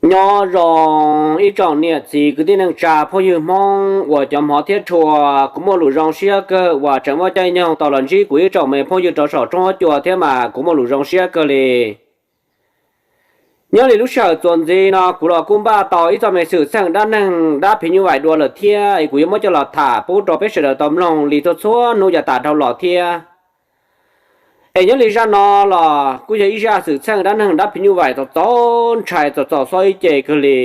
Nyob zoo ib tsoom niam txiv kwv tij neej tsa phooj ywg Hmoob uas cov hmov thiab tshua, kuv muaj lus zoo siab kawg uas tseem muaj caij nyoog tau los ntsib kuv ib tsoom me phooj ywg rau saum roob huab cua thiab mas kuv muaj lus zoo siab kawg li. Nyob li lub sij hawm txuas ntxiv no kuv los kuj npaj tau ib txoj me xwm txheej dab neeg dab phim nyuj vaim dua lawm thiab es kuv yuav muab coj los tham pub rau peb sawv daws tau mloog li txhua txhua hnub yav tas dhau los thiab. Es nyob li zaj no los kuj yog ib zaj xwm txheej dab neeg dab phim nyuj vaim txaus txaus ntshai txaus txaus xob ib ce kawg li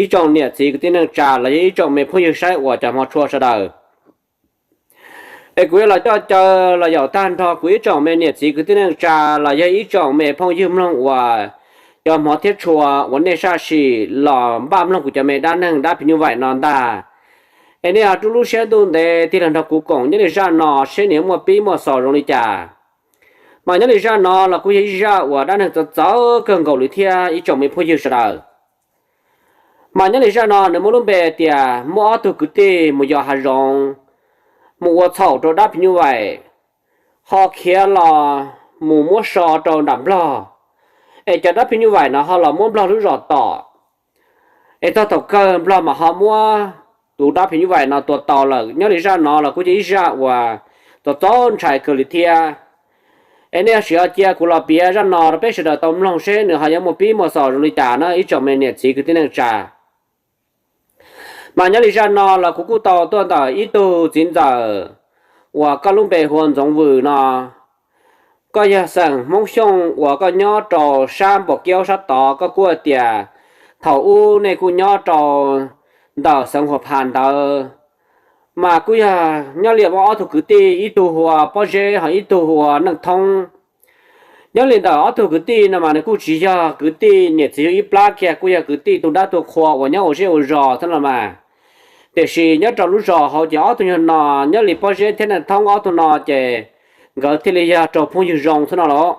ib tsoom niam txiv kwv tij neej tsa los yog ib tsoom me phooj ywg saib uas cov hmov tshua sawv daws. Es kuv yuav los coj caw los yaum tag nrho kuv ib tsoom me niam txiv kwv tij neej tsa los yog ib tsoom me phooj ywg mloog uas cov hmov thiab tshua uas nej sab sim los npaj mloog kuv cov me dab neeg dab phim nyuj vaim no ntag. Es nej ho rub lub siab ntuj ntev tig los nrog kuv koom nyob li zaj no seb nws yuav muaj pib muaj xaus zoo li cas. Mas nyob li zaj no los kuj yog ib zaj uas dab neeg txawv txawv kawg nkaus li thiab ib tsoom me phooj ywg sawv daws. Mas nyob li zaj no nws muaj lub npe tias muaj ob tug kwv tij mus yos hav zoov, mus ua txhaum rau dab phim nyuj vaim, ho khiav los mus muab so rau nram nplog, es cov dab phim nyuj vaim no ho los muab nplog lub zos tom. Es txog thaum kawg nplog mas ho muab tus dab phim nyuj vaim no tua tau lawm. Nyob li zaj no los kuj yog ib zaj uas txaus txaus ntshai kawg li thiab. Es nej sim ho cia kuv los piav zaj no rau peb sawv daws tau mloog seb nws ho yuav muaj pib muaj xaus zoo li cas na ib tsoom me niam txiv kwv tij neej tsa. Mas nyob li zaj no los kuv kuj tau tuaj ntawm ib tug txiv ntxawm uas koj lub npe hu ua Ntxoov Vwm no. Koj yog xeem Hmoob Xyooj uas koj nyob rau sab Npom Kiaub sab tod, koj kuj tias thaum ub nej kuj nyob rau ntawm xeev Huas Phas ntawd. Mas kuj yog nyob li muaj ob tug kwv tij, ib tug hu ua Pob Zeb ho ib tug hu ua Neej Thoob. Nyob li ntawm ob tug kwv tij no mas nws kuj tsis yog kwv tij niam txiv yug ib plab kiag, kuj yog kwv tij tu dab tu qhua uas nyob ua zej ua zos xwb los mas. Tiam sis nyob rau lub zos hauv ces ob tug nyuag no, nyob li Pob Zeb thiab Neej Thoob ob tug no ces nkawd thiaj li yog raug phooj ywg zoo xwb no los.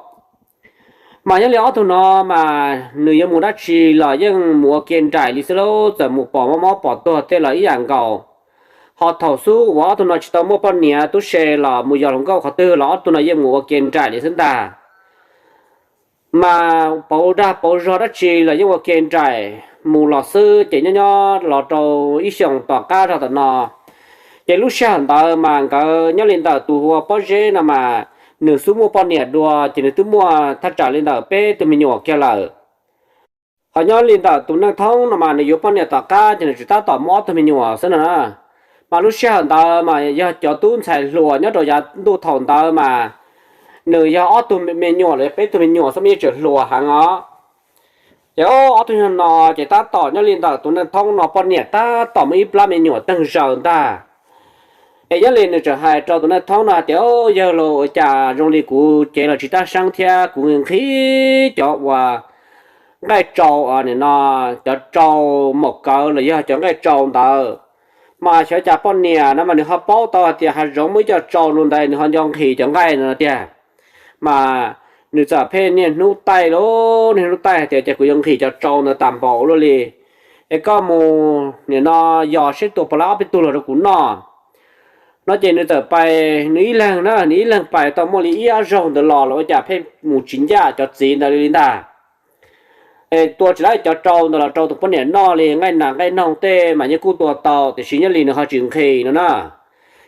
Mas nyob li ob tug no mas nws yuav mus dab tsi los yeej mus ua ke nraim li xwb lauj, txawm mus pom mob mob pom tuag tej los ib yam nkaus. Ho thaum xub uas ob tug no tsis tau muaj poj niam tub se los mus yos hluas nkauj qhov twg los ob tug no yeej mus ua ke nraim li xwb ntag. Mas pauv dag pauv zog dab tsi los yeej ua ke nraim mus los xwb, ces nyob nyob los rau ib xyoos tom qab zog tom no. Ces lub sij hawm ntawd mas nkawd nyob li ntawm tus hu ua Pob Zeb no mas nws xub muaj poj niam dua, ces nws twb muaj thaj tsam li ntawm peb tug me nyuam kiag lawm. Ho nyob li ntawm tus Neej Thoob no mas nws yuav poj niam tom qab ces nws tseem tab tom muaj ob tug me nyuam xwb no na. Mas lub sij hawm ntawd mas yog cov tub ntxhais hluas nyob rau yav ntuj thaum ntawd mas nws yog ob tug me nyuam los yog peb tug me nyuam xwb mas yeej tseem hluas heev os. Ces ob tug nyuag no ces tab tom nyob li ntawm tus Neej Thoob no poj niam tab tom muaj ib plab me nyuam teeg zaws ntag. Es nyob li nws tseem hais rau tus Neej Thoob no hais tias, Yawg laus, ua cas zoo li kuv cev los tsis tab seeb thiab kuv nqhis cov uas nqaij tsau, nim no cov tsau maum kawv los yog cov nqaij tsau ntawd. Mas xyov cas poj niam no mas nws ho paub tau hais tias hav zoov muaj ib co tsau li ntawd, nws ho nco nqhis cov nqaij no tiag. Mas nws txawm pheej niaj hnub taij lauj, niaj hnub taij hais tias, Ces kuv yuav nqhis cov tsau ntawd tas npaum luaj li, es koj mus nim no yos seb tua puas laib ob peb tug los rau kuv noj. No ces nws txawm pais, nws ib leeg na, nws ib leeg pais tau muaj li ib ob zaug ntawd los los ua cas pheej mus tsis ncaj cov txiv ntawd li ntag. Es tua tsis laib cov tsau ntawd los rau tus poj niam noj li, nqaij nas nqaij noog tej mas yeej kuj tua tau, tiam sis nyob li nws ho tsis nqhis no na.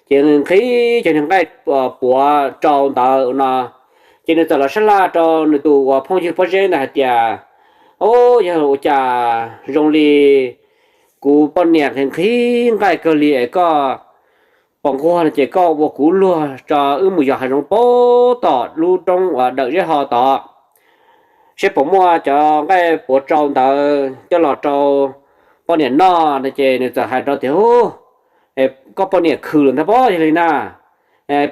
Ces nws nqhis cov nqaij puav tsau ntawd no, ces nws txawm los sab laj rau nws tus uas phooj ywg Pob Zeb ntawd hais tias, Au, yawg laus, ua cas zoo li kuv poj niam nqhis nqhis nqaij kawg li es koj pom nquag no ces koj ua kuv luag tso wb mus yos hav zoov puag tom lub roob uas dawm zeb ho tod, seb puas muaj cov nqaij puav tsau ntawd coj los rau poj niam noj no. Ces nws txawm hais rau tias, Hu, koj poj niam khwv lawm ntag pob, yog li na,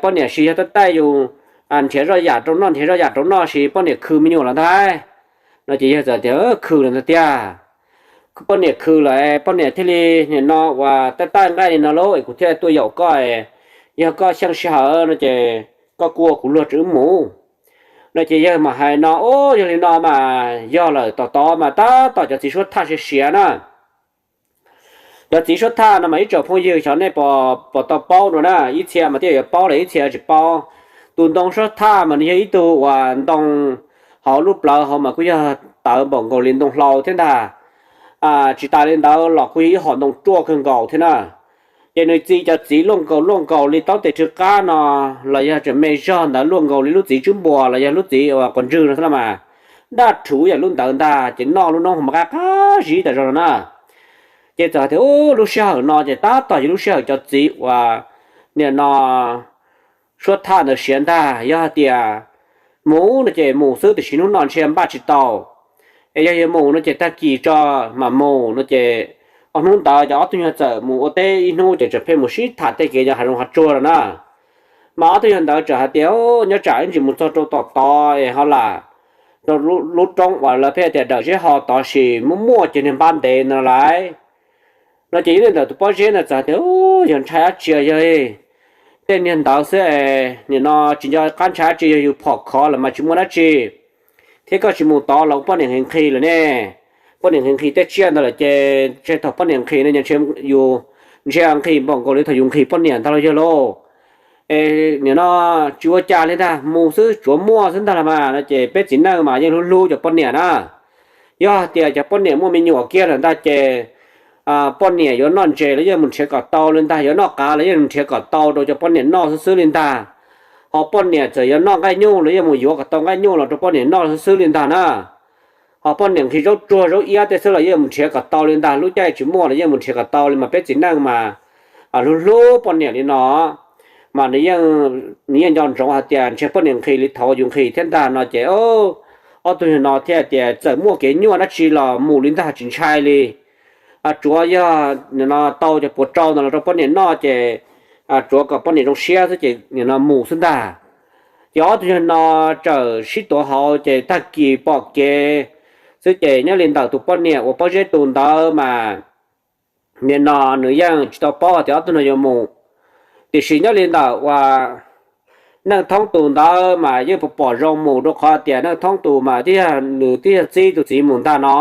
poj niam sis yog taij taij yus nrhiav zoj yam rau noj, nrhiav zoj yam rau noj sis poj niam khwv me nyuam lawm ntag. No ces yawg txawm tias, Khwv lawm ntag tiag. Poj niam khwv lawm, poj niam thiaj li nim no uas taij taij nqaij li no lauj, es kuv thiaj tuaj yaum koj. Yog koj xyeej sij hawm no ces koj kuj ua kuv luag tso wb mus. No ces yawg mam hais no, Au, yog li no mas yog lawm, tom tod mas tab tom cov txiv suab thaj siav siav na. Cov txiv suab thaj no mas ib tsoom phooj ywg xyov nej puas tau paub no na, ib txhia mas thiaj yuav paub lawm, ib txhia tsis paub. Tus ntoo suab thaj mas nws yog ib tug uas ntoo hauv lub plawv hauv mas kuj yog tawv npaum nkaus li ntoo hlau thiab ntag. Tsis tas li ntawd los kuj yog ib hom ntoo ruaj kawg nkaus thiab na. Ces nws txi cov txiv luaj nkaus luaj nkaus li taub tes rhwv qab no, los yog tseem me zog ntawd luaj nkaus li lub txiv tswb npua los yog lub txiv uas quas ntswg no xwb no mas, daj rhuv yam lub ntawd ntag ces noj lub noob ho mas qab qab zib tas zog no na. Ces txawm hais tias lub sij hawm no ces tab tom yog lub sij hawm cov txiv uas nim no suab thaj ntawd siav ntag. Yog hais tias mus no ces mus xwb tiam sis hnub no ntshe npaj tsis tau. Es yog yuav mus no ces tag kis tso mam mus no ces ob hnub ntawd ces ob tug nyuag txawm mus ua teb ib hnub ces tseem pheej mus sib tham tej kev yog hav zoov hav tsuag no na. Mas ob tug nyuag ntawd txawm hais tias nyob tsam ib ntsis mus txog rau tom tod es ho lam rau lub roob uas lawv pheej tias dawm zeb ho tod sis muaj muaj cov niag npab ntev no lawm. No ces ib leeg ntawm tus pob zeb ntawd txawm hais tias yog ntshai dab tsi, yog tej niag ntawd xwb es nim no tsis nco qab ntshai dab tsi, yog yus phom khov lawm mas tsis muaj dab tsi. Thiab koj tsis mus tod los poj niam nqhis nqhis lawm ne. Poj niam nqhis nqhis tej tsiaj ntawd lawm ces ntshe thaum poj niam nqhis no ntshe yus ntshe nqhis npaum nkaus li thaum yus nqhis poj niam ntag los yog lauj. Es nim no tsis ua cas li ntag, mus xwb tsuav muaj xwb ntag los mas no ces peb txiv neej mas yeej hlub hlub cov poj niam na. Yog hais tias cov poj niam muaj me nyuam kiag lawm ntag ces poj niam yuav noj ntses los yeej mus nrhiav kom tau li ntag, yuav noj qav los yeej mus nrhiav kom tau rau cov poj niam noj xwb xwb li ntag. Ho poj niam txawm yuav noj nqaij nyuj los yeej mus yuav kom tau nqaij nyuj los rau poj niam noj xwb xwb li ntag na. Ho poj niam nqhis zaub tsuag zaub iab tej xwb los yeej mus nrhiav kom tau li ntag, lub caij tsis muaj los yeej mus nrhiav kom tau li mas peb txiv neej mas hlub hlub poj niam li no. Mas nws yeej nco ntsoov hais tias ntshe poj niam nqhis li thaum yus nqhis thiab ntag no ces ob tug no thiaj tias txawm muaj kev nyuaj dab tsi los mus li ntag tsis ntshai li. Tsuav yog nim no tau cov puav tsau ntawd los rau poj niam noj ces tsuav kom poj niam zoo siab xwb ces nim no mus xwb ntag. Ces ob tug yawg no txawm sib tuav hauv ces tag kis pom kev xwb ces nyob li ntawm tus poj niam uas pob zeb tus ntawd mas nim no nws yeej tsis tau paub tias ob tug no yuav mus. Tiam sis nyob li ntawm uas Neej Thoob tus ntawd mas yeej pom pom zoo mus rau qhov tias Neej Thoob tus mas twb yog nws twb yog txib tus txiv mus ntag no.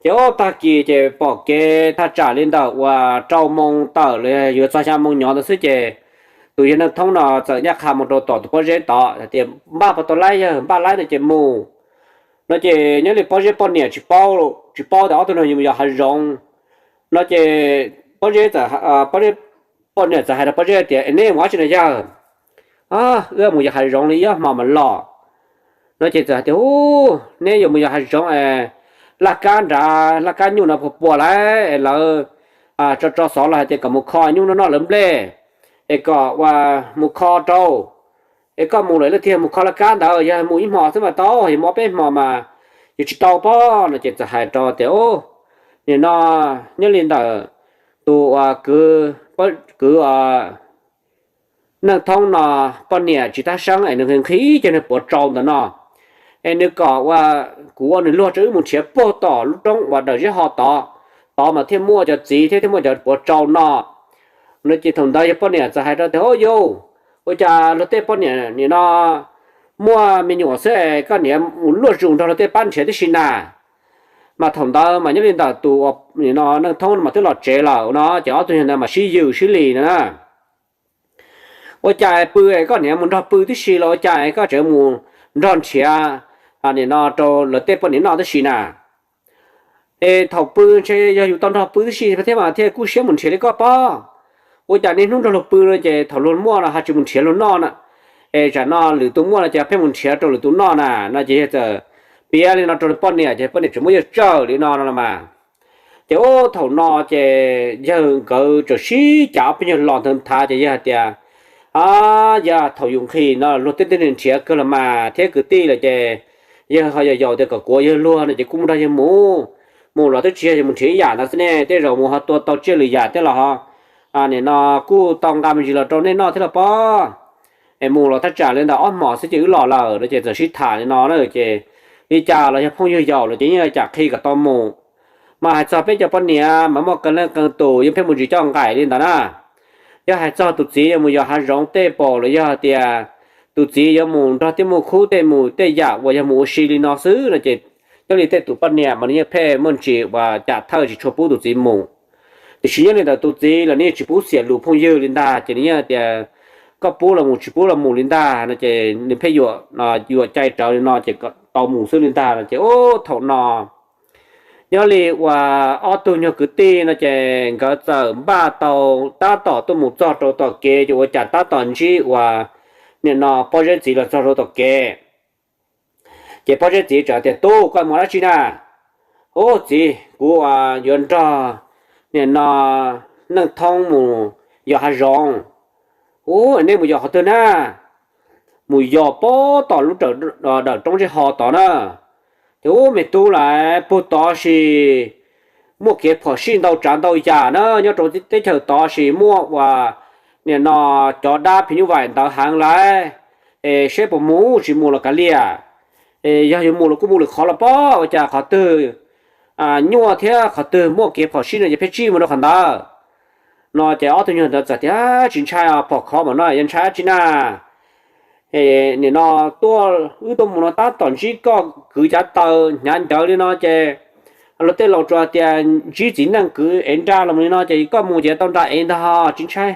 Ces ob tag kis ces pom kev thaj tsam li ntawm uas rau moo tawm los yuav txog xya moo nyov ntawd xwb ces tus yawg Neej Thoob no txawm ncaj qha mus rau tom tus pob zeb tod hais tias npaj puas tau laib, yog npaj laib no ces mus. No ces nyob li pob zeb poj niam tsis paub, tsis paub tias ob tug no yuav mus yos hav zoov. No ces pob zeb, pob zeb poj niam txawm hais rau pob zeb tias es neb mus dab tsi no yawg? Wb mus yos hav zoov li ib ob hmo mas los. No ces txawm hais tias neb yuav mus yos hav zoov es laj kab nrad laj kab nyuj no puas puas lawm es lawv tso tso xov los hais tias kom mus kho nyuj noj noj lawv nplej es kom ua mus kho rau. Es koj mus lawm leej twg mus kho laj kab ntawd, yog mus ib hmo xwb mas tau, yog mus ob peb hmo mas yuav tsis tau pob. No ces txawm hais rau tias nim no nyob li ntawm tus uas kwv, kwv Neej Thoob no poj niam tsis tab seeb es nws nqhis nqhis cov niag puav tsau ntawm no es nws kom ua, kuv ua nws luag rau wb mus nrhiav puag tom lub roob uas dawm zeb ho tod, tod mas thiaj muaj cov txiv thiab thiaj muaj cov puav tsau no. No ces thaum ntawd yog poj niam txawm hais rau tias hauj yau, ua cas luag tej poj niam nim no muaj me nyuam xwb es koj niam mus luaj zus nrog luag tej pab nrhiav tib si na. Mas thaum ntawd mas nyob li ntawm tus nim no Neej Thoob mas twb los tsev lawm no ces ob tug yawg ntawd mas sib yws sib lis no na. Ua cas pw es koj niam mus nrog pw tib si los ua cas es koj tseem mus nrog nrhiav nim no rau lawv tej poj niam noj tib si na? Es thaum pw ntshe yog yus tau nrog pw tib si thiab mas thiaj kub siab mus nrhiav li koj pob. Ua cas niaj hnub nrog luag pw no ces thaum luag muaj no ho tsis mus nrhiav luag noj na? Es tsam no lwm tus muaj no ces pheej mus nrhiav rau lwm tus noj na. No ces yawg txawm piav li no rau poj niam ces poj niam tseem muab yawg tsawm li no no mas. Ces ub thaum no ces yawg nkawd txawm sib cav ob peb nyuag los nthawv nthav ces yawg hais tias, a, yog thaum yus nqhis no luag tej tej nrhiav kawg los mas thiab kwv tij lawm ces yawg ho yog yaum tias kom kuv ua yawg luag no ces kuj mus nrog yawg mus. Mus los twb tsis yog yawg mus nrhiav ib yam ntawd xwb ne, tej zaum mus ho tua tau tsiaj lwm yam tej los ho nim no kuj tau nqa me ntsis los rau nej noj thiab los pob. Es mus los thaj tsam li ntawm ob hmos xwb ces wb los lawm no ces txawm sib tham li no na ces li cas los yog phooj ywg yaum los ces yeej cam qhi kom tau mus. Mas hais txog peb cov poj niam mas muaj qee leej qee tus yeej pheej mus ntsis coj nqaim li ntawd na. Yog hais txog tus txiv yuav mus yos hav zoov tej pom los yog hais tias tus txiv yuav mus nrog tej muaj khub tej mus tej yam uas yog mus ua si li no xwb no ces nyob li tej tus poj niam mas nws yeej pheej muaj ntsis uas cam thawj tsis tshua pub tus txiv mus. Tiam sis nyob li ntawm tus txiv los nws yeej tsis pub xiam lus phooj ywg li ntag ces nws yeej tias koj pub los mus tsis pub los mus li ntag no ces nws pheej yuam cai rawv li no ces tau mus xwb li ntag no ces ub thaum no Nyob li uas ob tug nyuag kwv tij no ces nkawd txawm npaj tau tab tom tuaj mus txog rau tom kev, ces ua cas tab tom ntsib uas nim no pob zeb txiv los txog rau tom kev. Ces pob zeb txiv txawm tias, Tub, koj mus dab tsi na? Ub txiv, kuv yuav nrog nim no Neej Thoob mus yos hav zoov. Ub, nej mus yos qhov twg na? Mus yos pob tom lub dawm roob zeb ho tod na. Ces ub, me tub, lawv pug tod sis muaj kev phom sij ntau tsav ntau yam na, nyob rau teb chaws tod sis muaj uas nim no cov dab phim nyuj vais ntawd heev lawm. Es seb puas mus tsis mus los kav liam. Yog yuav mus los kuj mus lwm qhov los pob, ua cas qhov twg nyuaj thiab qhov twg muaj kev phom sij no ces peb tsij mus rau qhov ntawd. No ces ob tug nyuag ntawd txawm tias, Tsis ntshai, phom khov mam no yuav ntshai dab tsi na. Nim no tuaj, wb tuaj mus no tab tom ntsib koj kwv cav taws hnyav ncawv li no ces luag tej laus tsuas tias ntsib txiv neej kwv ev nra los li no ces koj mus ces tau nra ev ntag, tsis ntshai.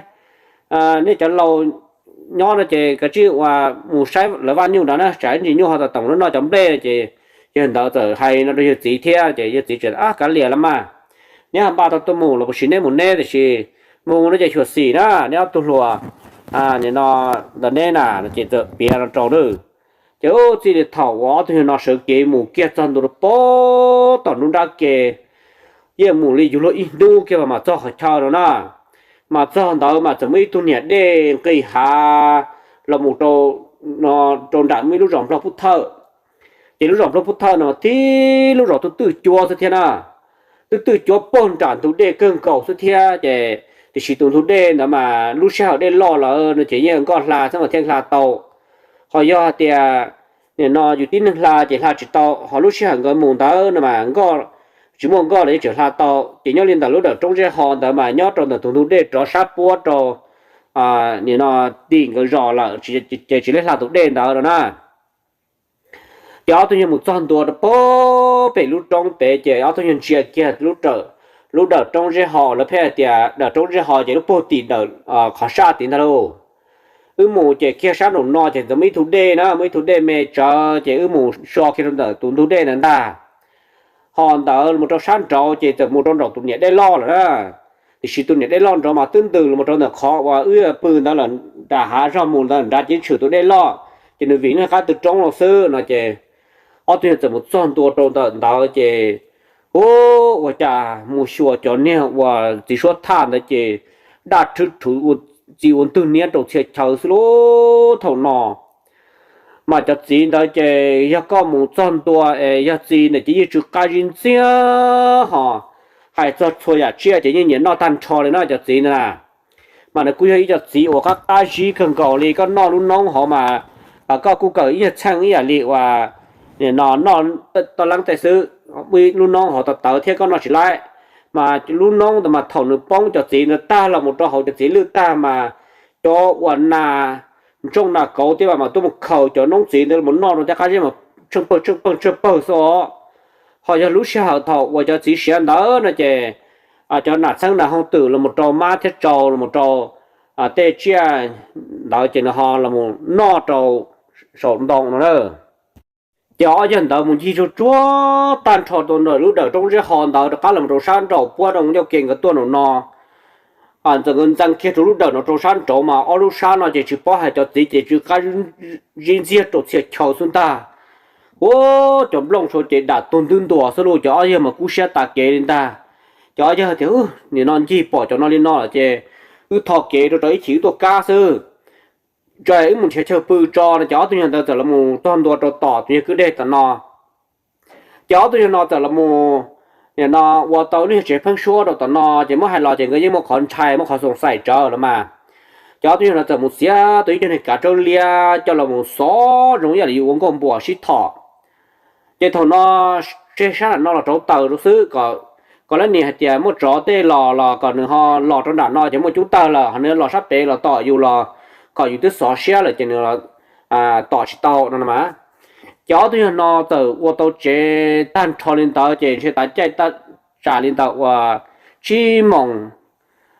Nej cov laus nyob no ces kav tsij uas mus saib lawv vaj nyuj nrad na, tsam ib ntsis nyuj ho tau toom lub noj cov nplej. Ces yawg ntawd txawm hais no rau yawg txiv thiab ces yawg txiv txawm, Ab, kav liam los mas, neb ho npaj tau tuaj mus los puas sim neb mus neb, tiam sis mus no ces xyuam xim na, neb ob tug hluas nim no ntawm neb na, ces txawm piav no rau na. Ces ub, txij li thaum uas ob tug nyuag no sawv kev mus kiag txog ntua rau pob tom nruab nrab ke, yeej mus li yuav luag ib hnub kiag mas mam txog qhov chaw no na. Mas txog ntawd mas txawm muaj ib tug niam dej nqis hav los mus rau nram muaj ib lub zos Nplog Pub Thawj. Ces lub zos Nplog Pub Thawj no mas tib lub zos twb twj cuab xwb thiab na, twb twj cuab puag nram ntug dej kawg nkaus xwb thiab. Ces tiam sis tus ntug dej ntawd mas lub sij hawm dej loj lawm no ces yeej nkoj hla xwb mas thiaj hla tau. Ho yog hais tias nim no yus tib neeg hla ces hla tsis tau, ho lub sij hawm nkawd mus ntawd no mas nkoj, tsis muaj nkoj los yeej tseem hla tau. Ces nyob li ntawm lub dawm roob zeb ho ntawd mas nyob rau ntawm tus ntug dej rov sab puab rau nim no tim nkawd zos lawm, ces tsis lej hla tus dej ntawd no na. Ces ob tug nyuag mus txog ntua rau puag pem lub roob pem ces ob tug nyuag ntsia kiag lub dawm roob zeb ho, lawv pheej hais tias dawm roob zeb ho ces lub puag tim dawm qhov saj tid ntag lauj. Wb mus ces kiag sab nraum no ces ntawd muaj ib tug dej na, muaj ib tug dej me tsawv ces wb mus so kiag rau ntawm tus ntug dej ntawd ntag. Ho ntawd mus rau sab nraud ces txawm mus rau nraum tus niam dej loj lawm na. Tiam sis tus niam dej loj nraud mas twb ntws los mus rau ntawm qhov uas wb pw ntawd lawm, nram hav zog mus ntawd nrad ces tshwm tus dej loj, ces nws vim nws qab tw roob los xwb no ces ob tug nyuag txawm mus txog ntua rau ntawm ntawd ces, ub, ua cas mus xyuas cov niag uas txiv suab thaj ntawd ces daj rhwv rhuv txi ua ntwg niab rau txhia chaw xwb lauj. Thaum no mas cov txiv ntawd ces yog koj mus txog ntua es yog txiv ntawd ces yeej tsw qab zib ntxiag ho, hais txog txhua yam tsiaj ces yeej nyiam noj tag nrho li no cov txiv ntawd na. Mas nws kuj yog ib co txiv uas qab qab zib kawg nkaus li, koj noj lub noob hauv mas koj kuj kawm ib nyuag txheej ib yam li uas nim no noj toj leeb tej xwb, lub noob hauv tawv tawv thiab koj noj tsis laib. Mas lub noob ntawd mas thaum nws poob cov txiv ntawd tag los mus rau hauv cov txiv lwj tag mas cov uas nas ntsooj nas kauv thiab mas tuaj mus khaws cov noob txiv ntawd los noj rau tej qab zeb mas tsheej pawg tsheej pawg tsheej pawg xwb os. Ho yog lub sij hawm thaum uas cov txiv siav ntawd no ces cov nas txheeb nas hooj twm los mus rau mab thiab tsau los mus rau tej tsiaj ntawd ces nws ho los mus noj rau saum ntoo no na. Ces ob yawg ntawd mus ncig tsuag tsuag tag nrho rau ntawm lub dawm roob zeb ho ntawd rov qab los rau sab nraum puab rau ncauj ke nkawd tuaj nraum no. Ntxawm nkawd ntxeev kiag rau lub dawm no rau sab nraud mas ob lub sab no ces tsis paub hais cov txiv ces tsw qab zib ntxiag rau txhia chaw xwb ntag. Ua cov nplooj sau ces dam tuag ntub ntuas xwb lauj, cov ob yawg mas kub siab tas kev li ntag. Cov ob yawg tias, Nim no ncig pom cov no li no lawm ces wb tho kev rau rau ib chim wb tuaj kab xwb, tso wb mus nrhiav chaw pw tso no. Ces ob tug nyuag ntawd txawm los mus txog ntua rau tom tus nyuag kwj deg tom no. Ces ob tug nyuag no txawm los mus, nim no ua tau lub nyuag tsev pheeb suab rau tom no ces muab hais los ces nkawd yeej muaj qhov ntshai muaj qhov xoom xaim tsawv los mas. Ces ob tug nyuag no txawm mus txiav tau ib co niag kav tsawb liab coj los mus xov zoo ib yam li yus ua nkauj npuas sib thom. Ces thaum no tseg sab nram no los rauv taws rau xwb, kom leej niam hais tias muaj tsov tej los los kom nws ho los rau nram no ces muaj cub tawg lawm, ho nws los sab pem los tom yus los kom yus twb xov siab lawm ces nws tom tsis tau no mas. Ces ob tug nyuag no txawm ua tau tsev tag nrho li ntawd ces ntshe tav caij tsam li ntawd uas tsib moos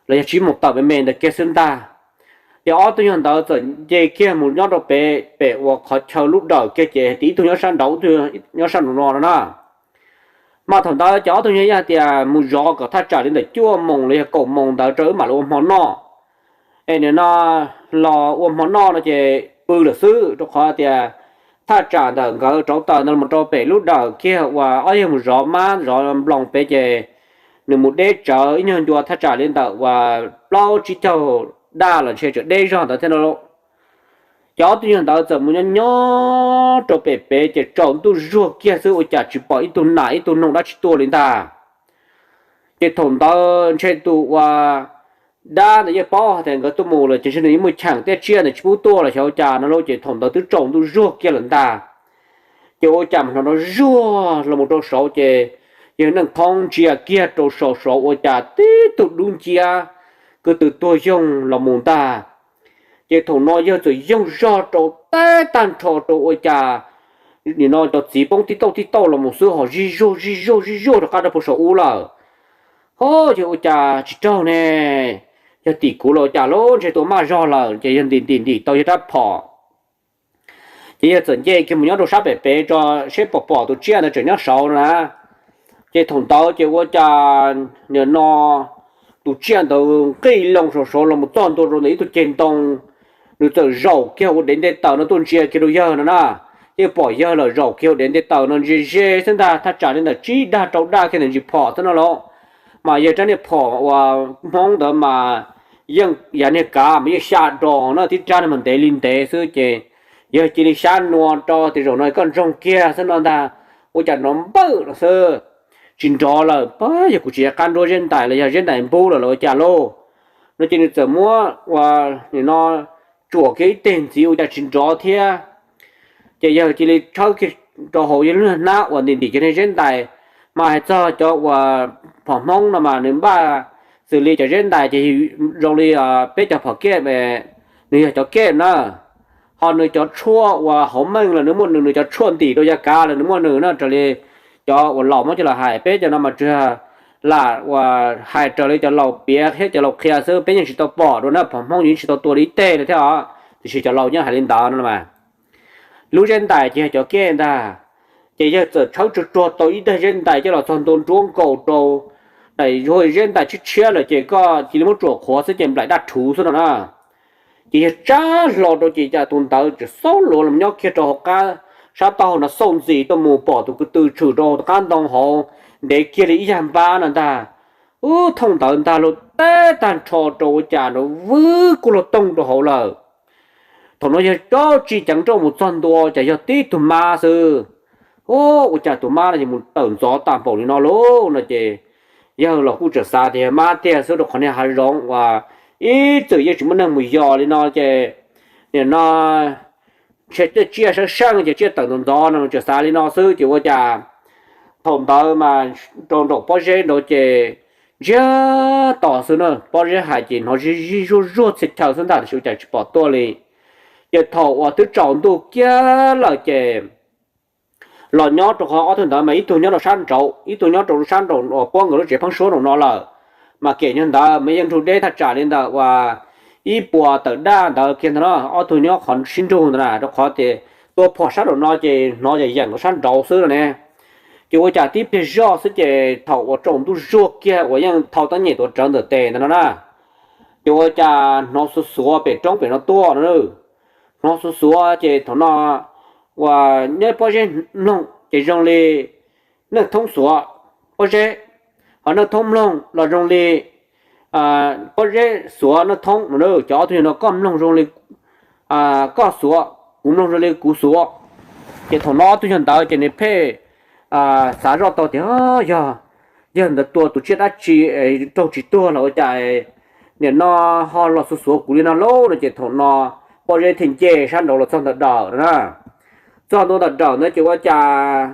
los yog tsib moos tawm me me ntawd kiag xwb ntag. Ces ob tug nyuag ntawd txawm nce kiag mus nyob rau pem, pem uas qhov chaw lub dawm kiag ces tib tug nyob sab nraud, ib tug nyob sab nraud no no na. Mas thaum ntawd ces ob tug yawg yeej hais tias mus zov kom thaj tsam li ntawm cuaj moos los yog kaum moos ntawd rau wb mam los ua hmo noj. Es nim no los ua hmo noj no ces pw lawm xwb, rau qhov tias thaj tsam ntawm nkawd rauv taws ntawd los rau pem lub dawm kiag uas ob yawg mus zov mab zov nploos pem ces nws mus deb tsawv ib nyuag ncua thaj tsam li ntawm uas plaub tsib caug daj los ntshe tseem deb zog ntawd thiab no. Ces ob tug yawg ntawd txawm mus nyob nyob rau pem pem ces tsaus ntuj zuag kiag xwb ua cas tsis pom ib tug nas ib tug noog dab tsi tuaj li ntag. Ces thaum ntawd ntshe tus uas dab ntawd yeej paub hais tias nkawd tuaj mus lawm ces ntshe nws yeej muaj cheem tej tsiaj ntawd tsis pub tuaj los xyov ua cas no lauj. Ces thaum ntawd twb tsaus ntuj zuag kiag lawm ntag. Ces ua cas mas hnov nrov zuag los mus rau saud ces yawg Neej Thoob ntsia kiag rau saum saud ua cas tib tug dub nciab kwv tw tuag yoog los mus ntag. Ces thaum no yawg txawm yoog zog rau teb tag nrho rau ua cas nim no cov txiv poob tib tauj tib tauj los mus xwb ho zij zuag zij zuag zij zuag rov qab rau puag saum ub lawm. Ho yawg ua cas tsis raug ne, yog tim kuv los ua cas lauj, ntshe tua maj zog lawm ces yawg ntim ntim ntim tau yawg rab phom. Ces yawg txawm nce kiag mus nyob rau sab pem pem tso seb pom pom tus tsiaj ntawd tseem nyob saud no na. Ces thaum ntawd ces ua cas nim no tus tsiaj ntawd nqis loo saum saud los mus txog ntua rau ntawm ib tug ceg ntoo, nws txawm zaum kiag ua dev nte taws no tuaj ntsia kiag rau yawg no na. Yeej pom yawg lawm zaum kiag ua dev nte taws no ntsia ze xwb ntag, thaj tsam li ntawm tsib daj rau daj kiag ntawm ntsis phom xwb no lauj. Mas yawg rab niag phom uas Hmoob ntawd mas yeej yav niag kav mas yeej xya dos na, tib rab no mas ntev li ntev xwb ces yawg cia li xyab nua rau tias zaum no koj ntsoog kiag xwb no ntag, ua cas nrov npawj no xwb. Tsis nrov lawm, pab yog kuv tsis nco qab nruab zeb ntais los yog zeb ntais npub lawm los ua cas lauj. No ces nws txawm muab ua nim no tsuam kiag ib teg ntxiv ua cas tsis nrov thiab. Ces yawg cia li tshawb kiag rau hauv yawg lub hnab uas ntim ntim kiag niag zeb ntais, mas hais txog cov uas phom Hmoob no mas nws npaj xws li cov zeb ntais ces zoo li peb cov phom kej, nws yog cov kej na. Ho nws cov tshuaj uas hauv meej los nws muaj nws, nws cov tshuaj ntim rau yav kav los nws muaj nws na, raws li cov uas laus muab coj los hais. Peb cov no mas tsuas lam uas hais raws li cov laus piav thiab cov laus qhia xwb, peb yeej tsis tau pom dua na, phom Hmoob yeej tsis tau tua li ib teg li thiab os, tiam sis cov laus yeej hais li ntawd no mas. Lub zeb ntais ces yog cov kej ntag. Ces yawg txawm tshawb tsuag tsuag tau ib daig zeb ntais coj los txog ntua nruab nkaus rau daim zeb ntais tshiab tshiab lawm ces koj cia li muab tsuam qhuav xwb ces nplaim daj rhuv xwb no na. Ces yawg tsab hlo rau ces cas tus ntawd tseem xaub luav los nyob kiag rau hauv qab sab taub hau no xauj ntxis tuaj mus pom tus kwv tw tshwm rau hauv qab ntoo hauv ntev kiag li ib yag npab no ntag. Ub, thooj ntawd ntag lauj, teb tag nrho rau ua cas nrov vwb kuj luag tooj rau hauv lawm. Thaum no yawg rov tsim ceev nrauj mus txog ntua cas yog tib tug mab xwb. Ub, ua cas tus mab no yog mus tawm ntxov tag npaum li no lauj no ces yawg los kuj tseem xav tias yog mab tiag xwb rau qhov niag hav zoov uas ib txwm yeej tsis muaj neeg mus yos li no ces nim no ntshe tej tsiaj sab seej ces tsiaj tawm ntxov ntxov no tseem xav li no xwb ces ua cas thaum ntawd mas rau nraum pob zeb nraud ces ntsiag to xwb na, pob zeb hais ces hnov zij zuag zuag txhia chaw xwb ntag tiam sis ua cas tsis pom tuaj li. Ces thaum uas twb tsaus ntuj kiag lawm ces los nyob rau qhov ob tug ntawd mas ib tug nyob rau sab nraud, ib tug nyob rau sab nraum uas puab nkawd lub tsev pheeb suab nraum no lawm. Mas kem nyuag ntawd mas yeej nrug deb thaj tsam li ntawm uas ib puas tawm daj ntawd kiag ntag no, ob tug nyob qhov sib nrug ntawd na, rau qhov tias tua phom sab nraum no ces hnov yeem yeem rau sab nraud xwb no ne. Ces ua cas tib pliag zoj xwb ces thaum uas tsaus ntuj zuag kiag uas yeej thau teeb nyem tuav rawv ntawm tes ntawd no na, ces ua cas hnov xuav xuav pem roob pem no tuaj no. Hnov xuav xuav ces thaum no uas nyob pob zeb mloog ces zoo li Neej Thoob xuav pob zeb, ho Neej Thoob mloog los zoo li pob zeb xuav Neej Thoob no. Cov ob tug yawg no koj mloog zoo li koj xuav, kuv mloog zoo li kuv xuav. Ces thaum no ob tug yawg ntawd ces nws pheej xav zoj tau tias yog yawg ntawd tua tus tsiaj dab tsi raug tsis tuag los ua cas nim no ho los xuav xuav kuv li no lauj no ces thaum no pob zeb thiaj nce sab nraud los txog ntawm dawm no na. Txog ntua ntawm dawm ntawd ces ua cas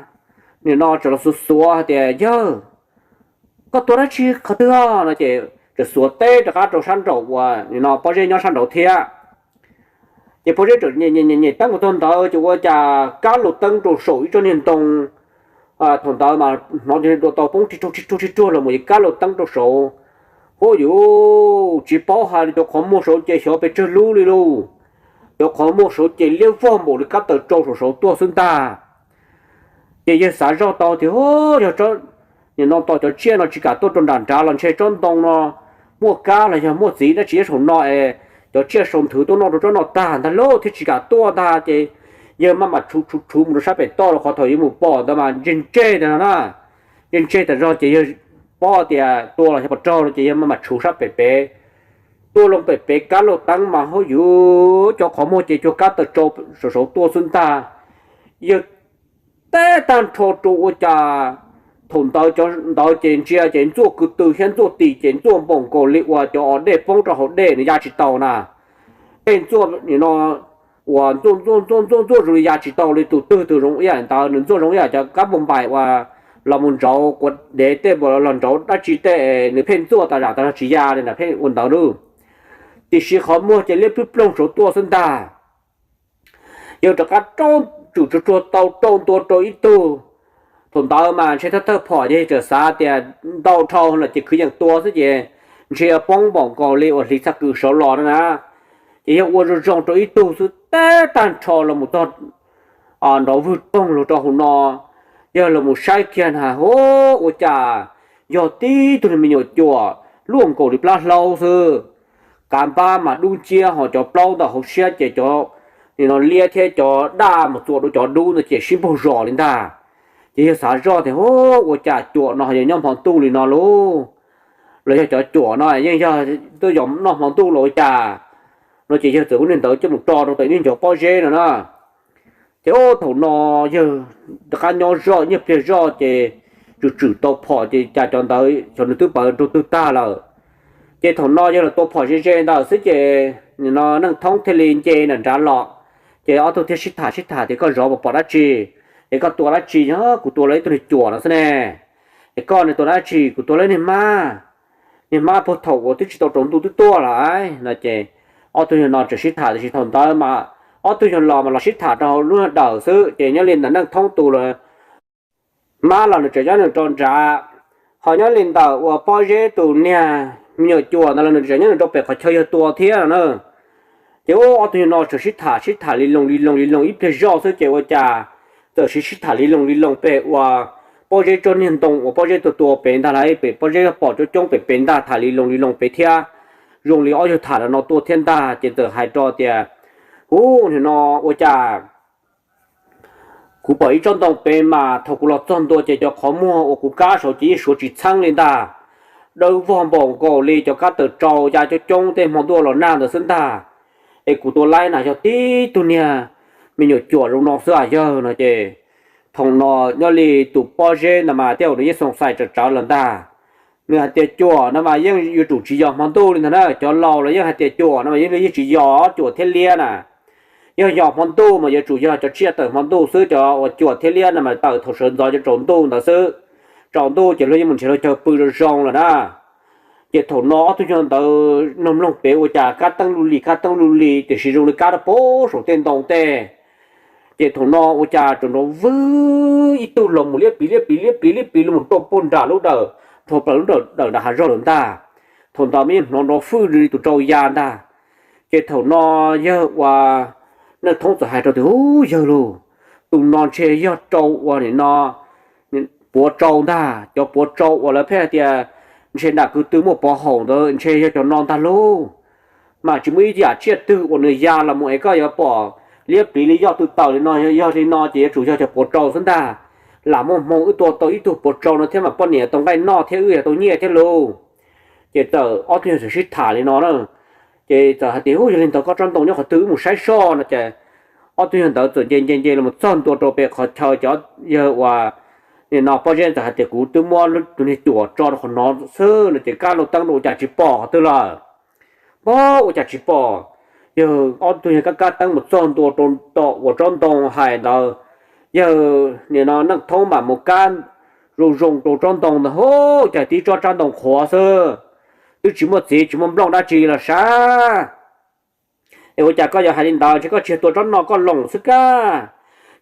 nim no tseem los xuav xuav hais tias yawg, koj tua dab tsi qhov twg no ces tseem xuav teb rov qab rau sab nraum uas nim no pob zeb nyob sab nraud thiab. Ces pob zeb tseem nyem nyem teeb mus txog ntawd ces ua cas kab los teeb rau saum ib tsob niag ntoo. Thaum ntawd mas hnov cov dua tau poob rig ruag rig ruag rig ruag los mus ces kab los teeb rau saud. Huab yuj, tsis paub hais li, cov qhov muag saud ces xyov pes tsawg lub li lauj. Cov qhov muag saud ces liab vog npaum li kab taws rau saum saud tuaj xwb ntag. Ces yawg xav zoj tau tias yog nim no tos cov tsiaj no tsis kam tuaj rau nram nrad los ntshe tsob ntoo no muaj kab los yog muaj txiv dab tsi nyob saum no es cov tsiaj sau nthwv tuaj noj rau tsob no tag ntag lauj thiab tsis kam tuaj ntag. Ces yawg maj mam tshuv tshuv tshuv mus rau sab pem toj rau qhov thaum yuav mus pom ntawd mas ntseg ntseg tas zog na, ntseg ntseg tas zog ces yawg paub tias tua los yog pov raug no ces yawg maj mam tshuv sab pem pem tuaj loo pem pem kab lauj teeb mas hauj yuv cov qhov muag ces cuag kab taw tsau saum saud tuaj xwb ntag. Yawg teb tag nrho rau ua cas thaum ntawd cov ntawd ces ntsia ces ntxuaj ko tw thiab ntxuaj tis ces ntxuaj npaum nkaus li uas cov os dej poob rau hauv dej nws ya tsis taus na. Tej ntxuaj nim no uas ntxuaj ntxuaj ntxuaj ntxuaj ntxuaj zoo li ya tsis tau li tus twg tus zoo ib yam ntawd nws ntxuaj zoo ib yam cov kab npauj npaim uas los mus ntsauv quav dev tej npaum los ntsauv dab tsi tej nws pheej ntxuaj tas zam tas zog tsis ya li na pheej ua ntawd lauj. Tiam sis qhov muag ces liab ploog ploog saud tuaj xwb ntag. Yawg rov qab rau tsum tsuag tsuag tau rau ntua rau ib tug. Thaum ntawd mas ntshe thawj thawj phom ces txawm xav tias ntau dhau los ces kwv yees tua xwb ces ntshe yuav poob npaum nkaus li uas hliv txaj kws saud los na na. Ces yawg ua zoo zoo rau ib tug xwb teb tag nrho los mus txog nrov vwg toog los rau hauv no. Yawg los mus saib kiag na hu, ua cas yog tib tug me nyuam cuam luaj nkaus li plab hlaub xwb, kav npab mas dub nciab ho cov plaub ntawm hauv siab ces cov nim no liab thiab cov daj mus txuas rau cov dub ntawd ces sib npaug zos li ntag. Ces yawg xav zoj tias hu, ua cas cuam no ho yog nyob hmo ntuj li no lauj, los yog cov cuam no yeej yog tuaj yos noj hmo ntuj los ua cas no ces yawg txawm ua niag ntawd coj mus tso rau tom niag ncov pob zeb no na. Ces ub thaum no yawg rov qab nyob zoj nyiaj pliag zoj ces tsum tsum tau phom ces cas cov ntawd xyov nws twb pawv nrug twg tag lawm. Ces thaum no yawg los tua phom ze ze ntawd xwb ces nim no Neej Thoob thiaj li nce nram nrad los. Ces ob tug thiaj sib tham sib tham tias koj zov puas pom dab tsi, es koj tua dab tsi? Yog kuv tua los ib tug niag cuam no xwb ne. Es koj ne tua dab tsi? Kuv tua los niag mab, niag mab puag thaum uas twb tsis tau tsaus ntuj twb tuaj lawm no ces ob tug yawg no tseem sib tham tiam sis thaum ntawd mas ob tug yawg los mas los sib tham rau hauv lub dawm xwb ces nyob li ntawm Neej Thoob tus los mab los nws tseem nyob nws rau nrad, ho nyob li ntawm uas pob zeb tus niag me nyuam cuam ntawd los nws tseem nyob nws rau pem qhov chaw yawg tua thiab no na. Ces ub ob tug yawg no tseem sib tham sib tham li loo li loo li loo ib pliag zoj xwb ces ua cas txawm sib sib tham li loo li loo pem uas pob zeb tsob niag ntoo uas pob zeb tua tua pem ntag lauj, pem pob zeb yog pom coob coob pem pem ntag tham li loo li loo pem thiab. Zoo li ob yawg tham los no tuaj thiab ntag ces txawm hais rau tias, ub nim no ua cas kuv pom ib tsob ntoo pem mas thaum kuv los txog ntua ces cov qhov muag uas kuv kab saud ces yeej suav tsis txheeb li ntag. Dawb vog npaum nkaus li cov kab taw tsau ya coob coob tej hmo ntuj los nag ntawd xwb ntag. Es kuv tua laib na yog tib tug niag me nyuam cuam zoo no xwb as yawg no ces thaum no nyob li tus pob zeb ntawd mas tej zaum nws yeej xoo xais tsawv tsawv lawm ntag. Nws hais tias cuam no mas yeej yuav tsum tsis yog hmo ntuj li ntag na, cov laus los yeej hais tias cuam no mas yeej tsis yog cuam thiab liab na. Yog yog hmo ntuj mas yuav tsum yog cov tsiaj tawm hmo ntuj xwb, cov uas cuam thiab liab no mas tawm thaum sawv ntxov cov tsaus ntuj ntawd xwb. Tsaus ntuj ces luag yeej mus nrhiav luag chaw pw zoo zoo lawm na. Ces thaum no ob tug yawg ntawd mloog mloog pem ua cas kab teeb luj li kab teeb luj li tiam sis zoo li kab rau pem saum tej ntoo tej. Ces thaum no ua cas tseem nrov vwg ib tug los mus liab pliv liab pliv liab pliv liab pliv los mus rau puag nram lub dawm, dhau plaws lub dawm nram hav zoov lawm ntag. Thaum ntawd mas yeej hnov nrov fwj li tus rau ya ntag. Ces thaum no yawg uas Neej Thoob txawm hais rau tias, ub yawg lauj, tus no ntshe yog rau uas nim no puav tsau ntag, cov puav tsau uas lawv pheej hais tias ntshe nram kwv tw muaj pov haum ntawd ntshe yog cov no ntag lauj. Mas tsis muaj ib yam tsiaj twg uas nws ya los mus es koj yuav pom liab pliv li yoj tw tawm li no, yog li no ces yuav tsum yog cov puav tsau xwb ntag. Lam muaj hmoo wb tua tau ib tug puav tsau no thiab mas poj niam tau nqaij noj thiab wb yuav tau nyiaj thiab lauj. Ces txawm ob tug yawg txawm sib tham li no na. Ces txawm hais tias, ub yog li ntawd koj tsob ntoo nyob qhov twg wb mus saib soj no ces ob tug yawg ntawd txawm nce nce nce los txog ntua rau pem qhov chaw ces yawg uas nim no pob zeb txawm hais tias kuv twb muab tus niag cuam tso rau qhov no xwb no ces kab lauj teeb rau ua cas tsis pom qhov twg lawm. Pog ua cas tsis pom. Yawg ob tug yawg kab kab teeb mus txog ntua rau tom uas tsob ntoo hais ntawd, yawg nim no Neej Thoob mam mus kab zoo zoo rau tsob ntoo ntawd hu, cas tib tsob tsab ntoo qhuav xwb, twb tsis muaj txiv tsis muaj nplooj dab tsi los sav. Es ua cas koj yuav hais li ntawd, ntshe koj tsis yog tua tsob no koj loos xwb kab.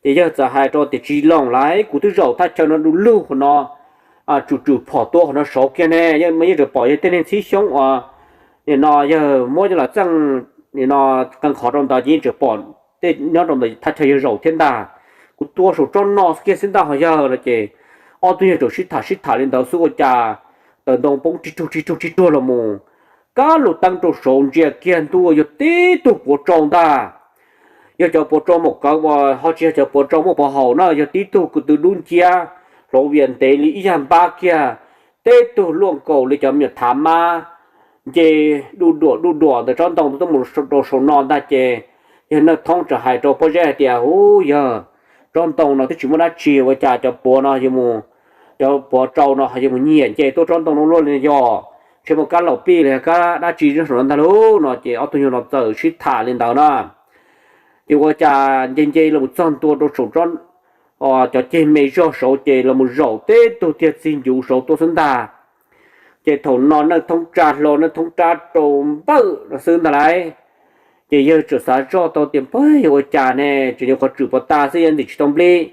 Ces yawg txawm hais rau tias tsis loos lauj, kuv twb zaum thaj chaw no du lug qhov no, tsum tsum phom tua qhov no saud kiag ne, yeej tseem pom yawg tej niag ntxhib xyoob uas nim no yawg muab coj los txeej nim no qee qhov rau ntawd ces yeej tseem pom tej nyob rau ntawm thaj chaw yawg zaum thiab ntag. Kuv tua saum tsob no kiag xwb ntag ho yawg no ces Ob tug yawg txawm sib tham sib tham li ntawd xwb ua cas tawm ntoo poob rig ruag rig ruag rig ruag los mus, kab lug teeb rau saud ntsia kiag ntuj yog tib tug puav tsau ntag. Yog cov puav tsau mom kawv uas ho tsis yog cov puav tsau muaj pov haum na, yog tib tug ko tw dub nciab, hloov vias ntev li ib yag npab kiag, teb tug luaj nkaus li cov me nyuam thav mab nce duj duam duj duam ntawm tsob ntoo tuaj mus rau saum no ntag. Ces yawg Neej Thoob txawm hais rau Pob Zeb hais tias, Ub yawg, tsob ntoo no twb tsis muaj dab tsi ua cas cov puav no yuav mus, cov puav tsau no yuav mus nyiam nce tuaj tsob ntoo no luaj li yog, ntshe muaj kab laum pij los yog kab dab tsi nyob saum no ntag lauj no. Ces ob tug yawg no txawm sib tham li ntawd na. Ces ua cas nce nce los txog ntua rau saum cov ceg me zog saud ces los mus zaum teb tug tiag txig ncuv saud tuaj xwb ntag. Ces thaum no Neej Thoob tsa hlo Neej Thoob rab rau npawm no xwb ntag lauj. Ces yawg txawm xav zoj tau tias, Pab, yog ua cas ne, tseem yuav qhov tswm puas tas xwb, yog ntxim tsis tau nplib,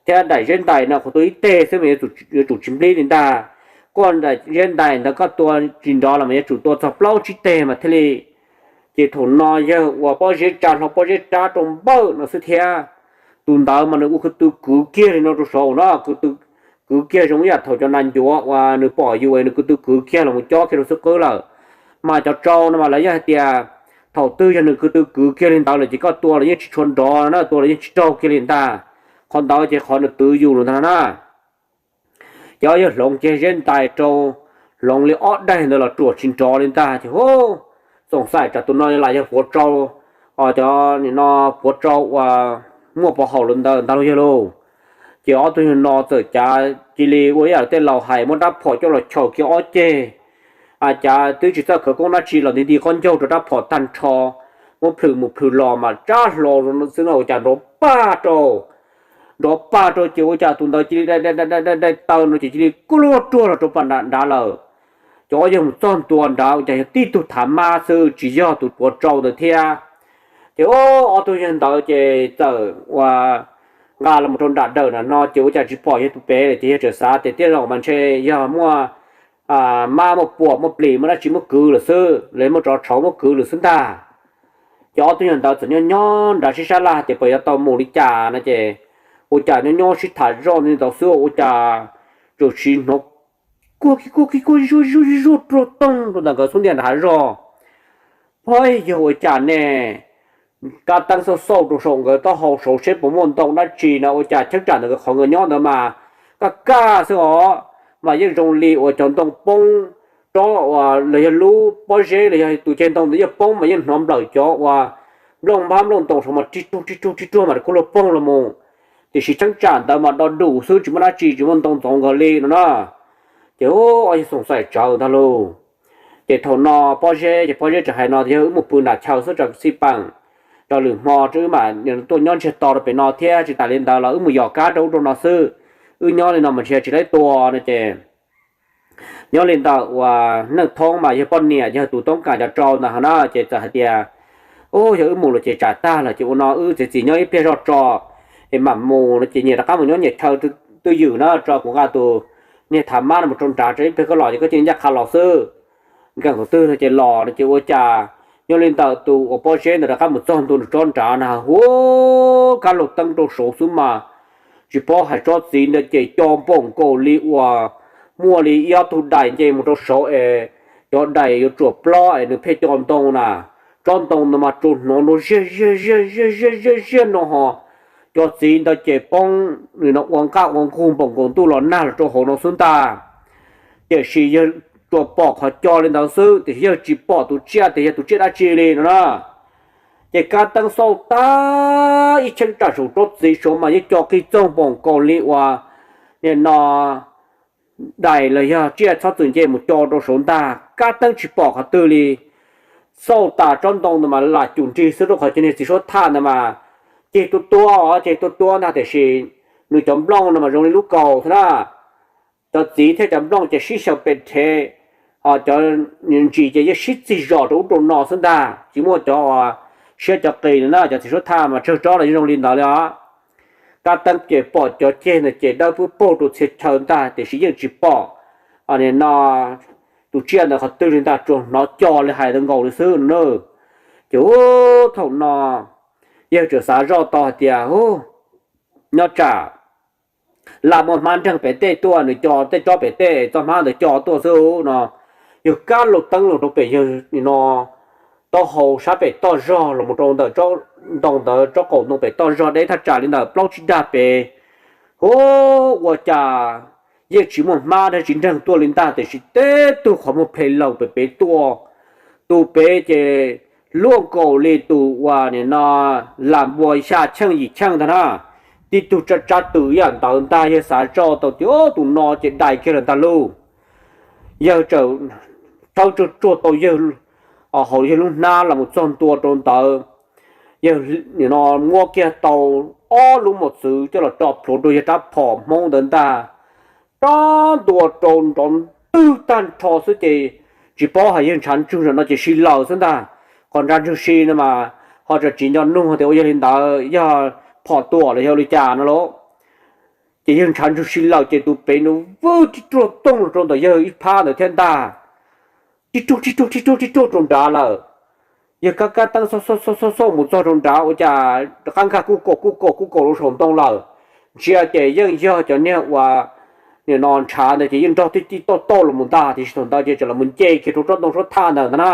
thiab daim zeb ntais no qhov tua ib teg xwb mas yuav tsum tsis nplib li ntag. Koj daim zeb ntais ntawd koj tua tsis nrov los mas yuav tsum tua txog plaub tsib teg mas thiaj li. Ces thaum no yawg uas Pob Zeb tsa hlo Pob Zeb rab rau npawm no xwb thiab. Tus ntawd mas nws ua ko tw kwv kiag li no rau saud no, kwv kiag zoo ib yam thaum cov nas ncuav uas nws pom yus nws ko tw kwv kiag los mus cob kiag rau xwb qwb lawm. Mas cov tsau no mas lawv yeej hais tias thaum twg yog nws ko tw kwv kiag li ntawd lawm ces koj tua los yeej tsis tshua nrov na, tua los yeej tsis raug kiag li ntag. Qhov ntawd ces qhov nws twv yus lawm ntag na. Ces yawg hloov kiag zeb ntais rau, hloov li ob daig ntawd los ruam tsis nrov li ntag. Ces hu, xoom xaim tsam tus no lam yog puav tsau, cov nim no puav tsau uas muaj pov haum lawm ntawd ntag lauj yawg lauj. Ces ob tug yawg no txawm cav cia li ua ib yam tej laus hais, muab rab phom coj los chaws kiag ob ceg. A, cav twb tsis txawj khawv koob dab tsi los nti nti qaub ncaug rau rab phom tag nrho, muab plhws mus plhws los mas tsab hlo xwb no ua cas nrov pag rau, nrov pag rau ces ua cas tus ntawd cia li dai dai dai taw no ces cia li kuj luag ruag los rau pem nrad lawm. Ces ob yawg mus txog ntua nrad ua cas yog tib tug thav mab xwb tsis yog tus puav tsau ntawd thiab. Ces ob tug yawg ntawd ces txawm ua nqa los rau nram dawm nram no ces ua cas tsis pom yawg tus pem lawm ces yawg txawm xav tias tej zaum mas ntshe yog muaj mab muaj puam muaj plis muaj dab tsi muab kwv lawm xwb, los muaj tsov tshauv muab kwv lawm xwb ntag. Ces ob tug yawg ntawd txawm nyob nyob nrad sib sab laj tias puas yuav tau mus li cas no ces ua cas nyob nyob sib tham zoj li ntawd xwb ua cas txawm hnov kuj kuj kuj zuj zuj zuj ruaj toog rau ntawm nkawd xub ntiag nram hav zog. Pab, yog ua cas ne? Kab teeb xauj xauj rau saum nkawd taub hau saud seb puas muaj ntoo dab tsi no ua cas cheeb tsam ntawm nkawd qhov nkawd nyob ntawd mas kaj kaj xwb os, mas yeej zoo li uas cov ntoo poob, tsob uas los yog lub pob zeb los yog tus ceg ntoo ntawd yeej poob mas yeej hnov nplawm cov uas nplooj npab nplooj ntoos saud mas rig ruag rig ruag rig ruag mas kuj luag poog los mus. Tiam sis cheeb tsam ntawd mas do dus xwb tsis muaj dab tsi tsis muaj ntoo ntxoov nkawd li no na. Ces ua yawg xoom xaim tsawv ntag lauj. Ces thaum no pob zeb ces pob zeb txawm hais no tias yog wb mus pw nram chaw xwb tso xij peem, rau lwm hmo wb mam tuaj nyob ntsiag to rau pem no thiab tsis tas li ntawd los wb mus yos kab rau ub rau no xwb. Wb nyob li no mas ntshe tsis laib tua no ces nyob li ntawm uas Neej Thoob mas yog poj niam yog tus toob kam cov tsau ntawd ho na ces txawm hais tias, Ub, yog wb mus lawm ces tsam tag lawm ces ua no wb txiav txim nyob ib pliag zoj tso es mam mus no ces nyias rov qab mus nyob nyias chaw twj ywm na, tso kuv nqa tus niag thav mab no mus rau nrad tso ib pliag koj los ces koj cia li ncaj qha los xwb. Nkees thaum twg no ces los no ces ua cas nyob li ntawm tus uas pob zeb ntawd rov qab mus txog ntua nram tsob nrad na hu, kab laug teeb rau saud xwb mas tsis paub hais tsob txiv ntawd ces co npoom nkaus li uas muaj li ib ob tug dais nce mus rau saud es cov dais yuav tsuam plob es nws pheej co ntoo na. Tsob ntoo ntawd mas tsuas hnov nrov ziag ziag ziag ziag ziag ziag no ho cov txiv ntawd ces poob nws no ua nqaj ua nqug npoom nkaus ntuj los nag los rau hauv no xwb ntag. Tiam sis yawg tsuas pom qhov co li ntawd xwb tiam sis yawg tsis pom tus tsiaj tias yog tus tsiaj dab tsi li no na. Ces kab teeb xauj tag ib cheeb tsam saum tsob txiv saud mas yeej co qig txoog npoom nkaus li uas nim no dais los yog tsiaj txhob txwm nce mus co rau saud ntag, kab teeb tsis pom qhov twg li. Xauj tas tsob ntoo ntawd mas lam cum nrig xwb rau qhov cov niag txiv suab thaj ntawd mas ceg tuab tuab os, ceg tuab tuab ntag tiam sis nws cov nplooj no mas zoo li lub kaus xwb na. Cov txiv thiab cov nplooj ces sib xyaw pes rhev, cov ntsis ces yeej sib txig zos rau ub rau no xwb ntag, tsis muaj cov siab cov qis li na, cov txiv suab thaj mas tsawg tsob los yeej zoo li ntawd li os. Kab teeb ces pom cov ceg ntawd ces dawb pub paug rau txhia chaw ntag tiam sis yeej tsis pom nim no tus tsiaj ntawd qhov twg li ntag, tsuas hnov co li hais ntawd nkaus li xwb no na. Ces ub, thaum no yawg txawm xav zoj tau hais tias, Ub, nyob tsam Lam muaj hmab nreeg pem tej tuaj, nws co tej tsob pem tej txoj hmab ntawd co tuaj xwb no. Yawg kab lauj teeb los rau pem yawg no taub hau sab pem toj zog los mus rau ntawm ntoo ntawd, tsob qaum ntoo pem toj zog deb thaj tsam li ntawm plaub tsib dag pem. Hu, ua cas yeej tsis muaj hmab dab tsi nreeg tuaj li ntag, tiam sis teb tug qhov muag ple laus pem pem tuaj. Tus pem ces luaj nkaus li tus uas nim no lam npua xya cheej yim cheej ntag na. Tib tug tsab tsab tw ib yam ntawd ntag, yawg xav zoj tau tias tus no ces dai kiag lawm ntag lauj. Yawg txawm thawb tsuag tsuag tau yawg hauv yawg lub hnab los mus txog ntua rau ntawd. Yawg nim no muab kiag tau ob lub mos txwv coj los tso plhuav rau yawg rab phom Hmoob ntawd ntag. Rab ntua rau nrov ntwg tag nrho xwb ces tsis paub hais yawg ntshav ntsug zaum no ces si lawm xwb ntag. Qhov ntshav ntsug si no mas ho tsis nco nug tias ua yog li ntawd yog phom tuam los yog ua li cas no lauj. Ces yawg ntshav ntsug si lawm ces tus pem nws vwj tib ruag tooj rau ntawm yawg ib phab ntawd thiab ntag. Tib ruag tib ruag tib ruag tib ruag rau nrad lawm. Yawg kab kab teeb xauj xauj xauj xauj mus txog rau nrad ua cas rov qab nkag kuj kaum kuj kaum kuj kaum rau saum ntoo lawm. Ntsia ces yeej yog cov niag uas nim no ntshav ntawd ces yeej nrog tib tij tauj tauj los mus ntag, tiam sis thaum ntawd ces tseem los mus nce kiag rau tsob ntoo suab thaj ntawd ntag na.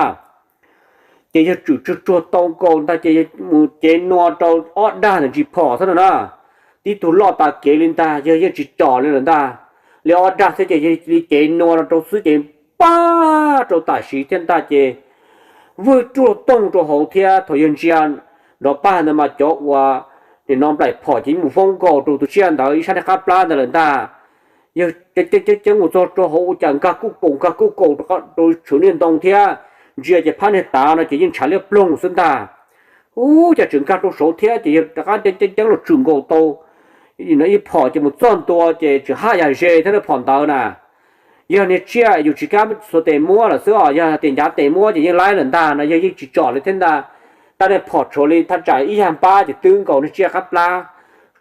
Ces yawg tswm tsuag tsuag tau nkaus ntag ces mus cev nua rau ob dag ntawd ntsis phom xwb no na. Tib tug loj tas kev li ntag, yawg yeej tsis tsom li lawm ntag. Li ob dag xwb ces yawg li cev nua rau xwb ces pab rau tam sim thiab ntag ces vwj ruaj tooj rau hauv thiab. Thaum yawg ntsia nrov pag ntawd mas cov uas nim no nplaim phom ces mus foob nkaus rau tus tsiaj ntawd ib sab niag qab plab ntawd lawm ntag. Yawg ceev ceev mus txog rau hauv ua cas nkag kuj kaum nkag kuj kaum rau tshwv niag ntoo thiab. Ntsia ces phab niag tav no ces yeej ntshav liab ploog xwb ntag. Ub, cas tseem nkag rau saud thiab ces yawg rov qab ceev ceev ceev los tswm nkaus tau ib phom ces mus txog ntua ces tseem haj yam ze thiab niag phom ntawd na. Yog niag tsiaj yus tsis kam xuas tes muab lawm xwb os, yog tias ncav tes muab ces yeej laib lawm ntag no, yawg yeej tsis tsom li thiab ntag. Tab niag phom tshuav li thaj tsam ib yag npab ces twb nkaus niag tsiaj qab plab,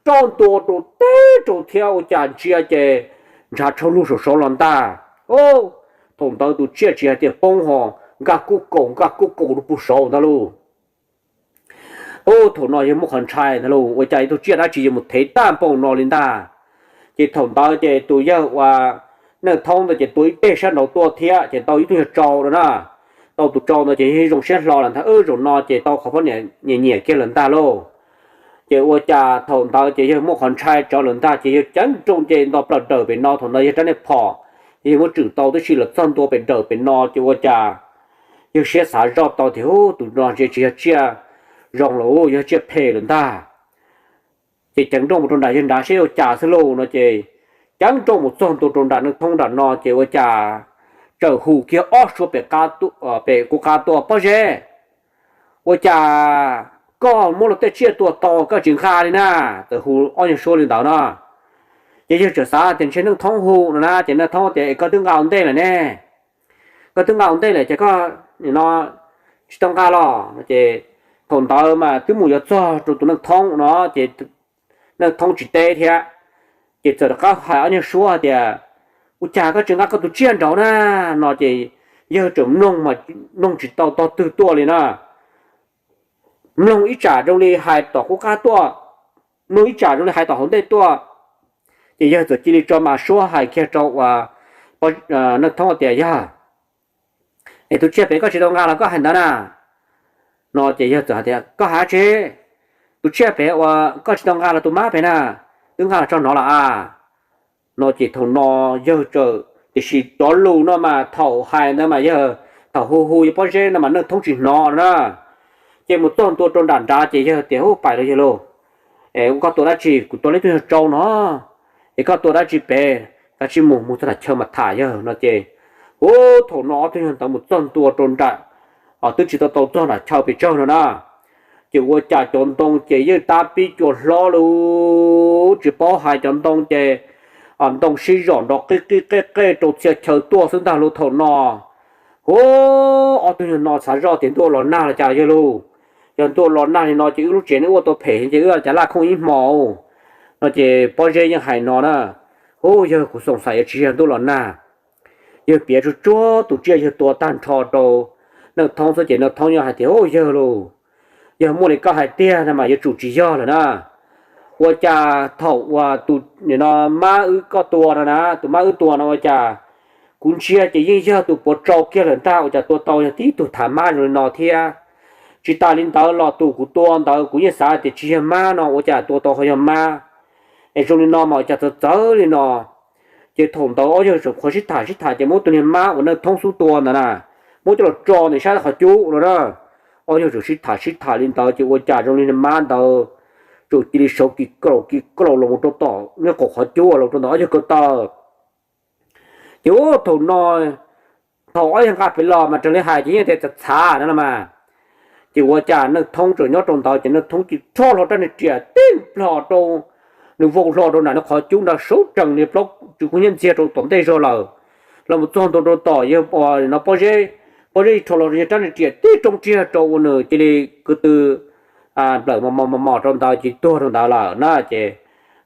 roj ntua rau teb rau thiab ua cas ntsia ces ntshav tshau lug saum saud los ntag. Thaum ntawd tus tsiaj tsis hais tias poob ho nkag kuj kaum nkag kuj kaum rau puag saud ntag lauj. Ub, thaum no yawg muaj qhov ntshai ntag lauj, ua cas ib tug tsiaj dab tsi yuav mus thev tag npaum no li ntag. Ces thaum ntawd ces tus yawg uas Neej Thoob ntawd ces tua ib peg sab nraud tuaj thiab ces tau ib tug yawg tsau no na. Tau tus tsau ntawd ces yawg zoo siab hlo lawm ntag, wb zaum no ces tau qhov poj niam nyiam nyiam kiag lawm ntag lauj. Ces ua cas thaum ntawd ces yawg muaj qhov ntshai tsawv lawm ntag ces yawg ceev nrooj ces nto plaws dawm pem no, thaum ntawd yawg rab niag phom yawg muab tswm tau tib si los txog ntua pem dawm pem no ces ua cas yawg siab xav zoj tau tias ub, tus no ntshe tsis yog tsiaj zoo lawm, yog tsiaj phem lawm ntag. Ces ceev nrooj mus rau nram yawg nrad saib ua cas xwb lauj no ces ceev nrooj mus txog ntua rau nram Neej Thoob nram no ces ua cas txawm hu kiag ob suab pem kuv qab tuaj, Pob Zeb, ua cas koj muab luag tej tsiaj tua tau koj tsis nqa li na? Txawm hu ob nyuag suab li ntawd no. Ces yawg txawm xav tias ntshe Neej Thoob hu no na, ces Neej Thoob tias, Es koj twb nqa ua ntej lawm ne, koj twb nqa ua ntej lawm ces koj nim no tsis tau nqa los? Ces thaum ntawd mas twb mus yuav txog rau tus Neej Thoob no ces Neej Thoob tsis teb thiab. Ces txawm rov qab hais ob nyuag suab hais tias, Ua cas koj tsis nqa koj tus tsiaj nraud na? No ces yawg tseem mloog mas mloog tsis tau tog twg tuaj li na. Mloog ib tsam zoo li hais tom qub qab tuaj, mloog ib tsam zoo li hais tom hauv ntej tuaj. Ces yawg txawm cia li tso mas suab hais kiag rau uas Neej Thoob tias, Yog, es tus tsiaj pem koj tsis tau nqa los koj hais ntawd na? No ces yawg txawm hais tias, Koj hais tsi? Tus tsiaj pem uas koj tsis tau nqa los tus mab pem na, twb nqa los tso hnov los a? No ces thaum no yawg txawm, tiam sis cov lus no mas thaum hais ntawd mas yawg, thaum hu hu yawg Pob Zeb no mas Neej Thoob tsis hnov no na. Ces mus txog ntua rau nram nrad ces yawg tias, Ub, pais lauj yawg lauj, es koj tua dab tsi? Kuv tua ib tug nyuag tsau no. Es koj tua dab tsi pem? Kav tsij mus, mus txog nram chaw mas tham yawg no ces, ub, thaum no ob tug nyuag ntawd mus txog ntua rau nram, twb tsis tau tau txog nram chaw pes tsawg no na. Ces ua cas cov ntoo ces yeej tab pib cua hlob lawm, tsis paub hais cov ntoo ces ntoo sib zom nrov qij qij qej qej rau txhia chaw tuaj xwb ntag lauj thaum no. Hu, ob tug nyuag no xav zoj tias ntuj los nag los cas yawg lauj. Yog ntuj los nag li no ces wb lub tsev neb ua tau phem ces wb cas laj khooj ib hmo. No ces Pob Zeb yeej hais no na, Hu, yawg, kuv xoom xais yuav tsis yog ntuj los nag. Yawg piav tsuag tsuag tus tsiaj yawg tua tag nrho rau Neej Thoob xwb ces Neej Thoob yeej hais tias, Hu, yawg lauj, yog muaj li koj hais tiag no mas yuav tsum tsis yog lawm na. Ua cas thaum uas tus, nim no, mab wb koj tua no na, tus mab wb tua no ua cas kuv ntsia ces yeej yog tus puav tsau kiag lawm ntag, ua cas tua tau yog tib tug thav mab zoo li no thiab. Tsis tas li ntawd los tus kuv tua ntawd kuv yeej xav tias tsis yog mab no, ua cas tua tau ho yog mab. Es zoo li no mas ua cas txawv txawv li no. Ces thaum ntawd ob yawg tseem qhuav sib tham sib tham ces muab tus niag mab uas Neej Thoob xub tua ntawd na, muab coj los tso ntawm sab qhov cub no na. Ob yawg tseem sib tham sib tham li ntawd ces ua cas zoo li niag mab ntawd tseem cia li sawv kis kaum kis kaum los mus rau tom niag qaum qhov cub los rau ntawm ob yawg ko taw. Ces ua thaum no, thaum ob yawg nqa pem los mas raws li hais ces yeej tias txhav txhav no na mas. Ces ua cas Neej Thoob tseem nyob rau ntawd ces Neej Thoob cia li rho hlo rab niag riam tib nplho rau, nws vau hlo rau nram nws qhov cub nrad sawv tsees niag plaub tsw kub hnyiab ntxiag rau tom ntej zog lawm. Los mus txog ntua rau tom yawg, no pob zeb, pob zeb rho los yawg rab niag riam tib roob tsiag rau ua nws cia li ko tw nplawm mos mos mos mos rau ntawd ces tuag rau ntawd lawm na. Ces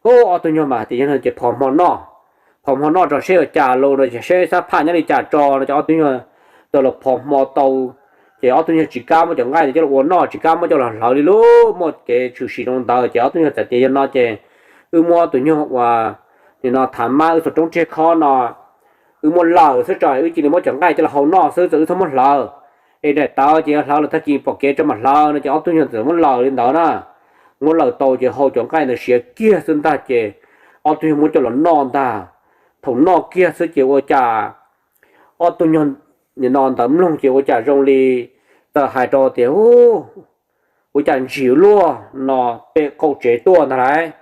hu ob tug nyuag mas tias yog no ces phov hmo noj, phov hmo noj tso seb ua cas los no, seb xab phaj nyob li cas tso no ces ob tug nyuag tau los phov hmo tau. Ces ob tug nyuag tsis kam muab cov nqaij ntawd coj los ua noj, tsis kam muab coj los hlawv li lub, muaj kev tshwm sim rau ntawd ces ob tug nyuag txawm tias yog no ces wb muab tus nyuag uas nim no thav mab wb txog roob tsiag khob no, wb muab lawm xwb tso, wb cia li muab cov nqaij coj los hau noj xwb, txawm wb txhob muab hlawv. Es daim tawv ces yog hlawv los tag kis pom kev tso mam hlawv no ces ob tug nyuag txawm muab lawm li ntawd na. Muab lawm tau ces hau cov nqaij ntawd siav kiag xwb ntag ces ob tug nyuag muab coj los noj ntag. Thaum noj kiag xwb ces ua cas ob tug nyuag nim no ntawd mloog ces ua cas zoo li txawm hais rau tias, ua cas ntsim luaj no pem qaum tsev tuaj ntag lauj.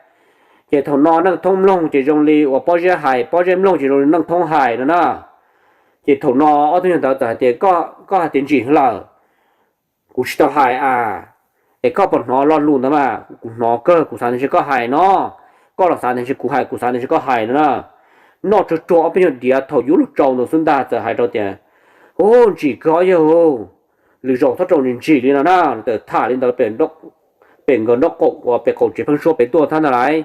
Ces thaum no Neej Thoob mloog ces zoo li uas pob zeb hais, pob zeb mloog ces zoo li Neej Thoob hais no na. Ces thaum no ob tug nyuag ntawd txawm hais tias, koj hais tias ntsim lawm, kuv tsis tau hais a, es koj puas hnov lo lus ntawd mas? Kuv hnov kawg, kuv xav tias koj hais no, koj los xav tias kuv hais, kuv xav tias koj hais no na. Noj tsuag tsuag ob peb nyuag diav thaum yuav luag tsau ntawd xwb ntag txawm hais rau tias, ub, ntsim kawg ob yawg, lwm zaus txhob rau ntsim ntsim li no na. Txawm tham li ntawd pem nkawd nraub qaum uas pem qaum tsev pheeb suab pem tuaj thab ntag lauj.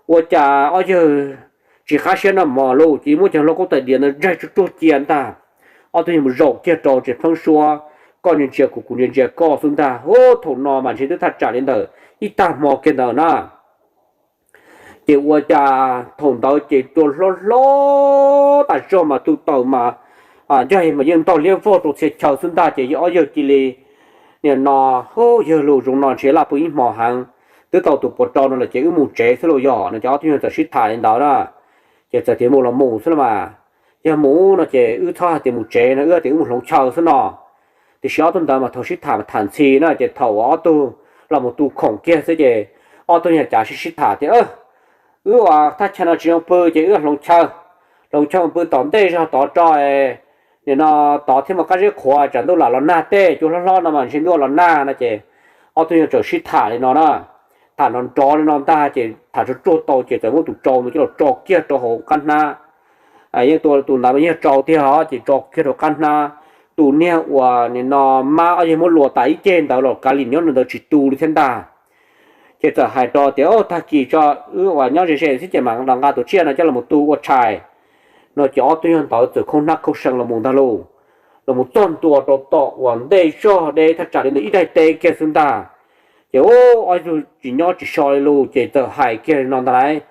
Ua cas ob yawg tsis qab siab noj mov lauj, ces muab cov lauj kaub tais diav ntawd ntsaig tsuag tsuag cia ntag. Ob tug nyuag mus zaum kiag rau tsev pheeb suab, koj ntsia ntsia kuv, kuv ntsia ntsia koj xwb ntag. Ub, thaum no mas ntshe twb thaj tsam li ntawm ib tag hmo kiag ntawd na. Ces ua cas thaum ntawd ces tua hlob hlob tas zog mas tus taws mas ncaj mas yeej ntaug liab vog rau txhia chaw xwb ntag ces ob yawg cia li, nim no, hu, yawg lus zoo no ntshe laj pw ib hmo heev, twb tau tus puav rau no lawm ces wb mus tsev xwb lauj yog no ces ob tug nyuag txawm sib tham li ntawd na. Ces txawm tias mus los mus xwb los mas, yog mus no ces wb txhob hais tias mus tsev no, wb tias wb mus hloov chaw xwb no. Tiam sis ob tug ntawd mas thaum sib tham mas tham ntxhi na ces thaum uas ob tug los mus tu khoom kiag xwb ces ob tug nyuag cav sib sib tham tias, wb ua thaj chaw no tsis zoo pw ces wb hloov chaw, hloov chaw mus pw tom ntej zog tod tso, nim no tod thiaj muaj qab zib qhuav tsam ntuj lam los nag tej cua hlob hlob no mas ntshe ntuj los nag no ces ob tug nyuag txawm sib tham li no na. Tham nrov nrov li no ntag ces tham tsuag tsuag tau ces txawm muab tus tsau ntawd coj los tso kiag rau hauv qab hnab. Yeej tua tus ntawd mas yog tsau tiag os ces tso kiag rau qab hnab. Tus niag uas nim no mab ob yawg muab luas tas ib ceg ntawd los kav lim nyob ntawd tsis tu li thiab ntag. Ces txawm hais rau tias, tag kis tso, wb uas nyob ze ze xwb ces mam los nqa tus tsiaj no coj los tu ua tshais no ces ob tug nyuag ntawd txawm khoob hnab khoob see los mus ntag lauj. Los mus txog ntua rau tom uas ntej zog deb thaj tsam li ntawm ib daim teb kiag xwb ntag. Ces ub, ob tug tsis nyob tsis so li lauj ces txawm hais kiag li no ntag lauj,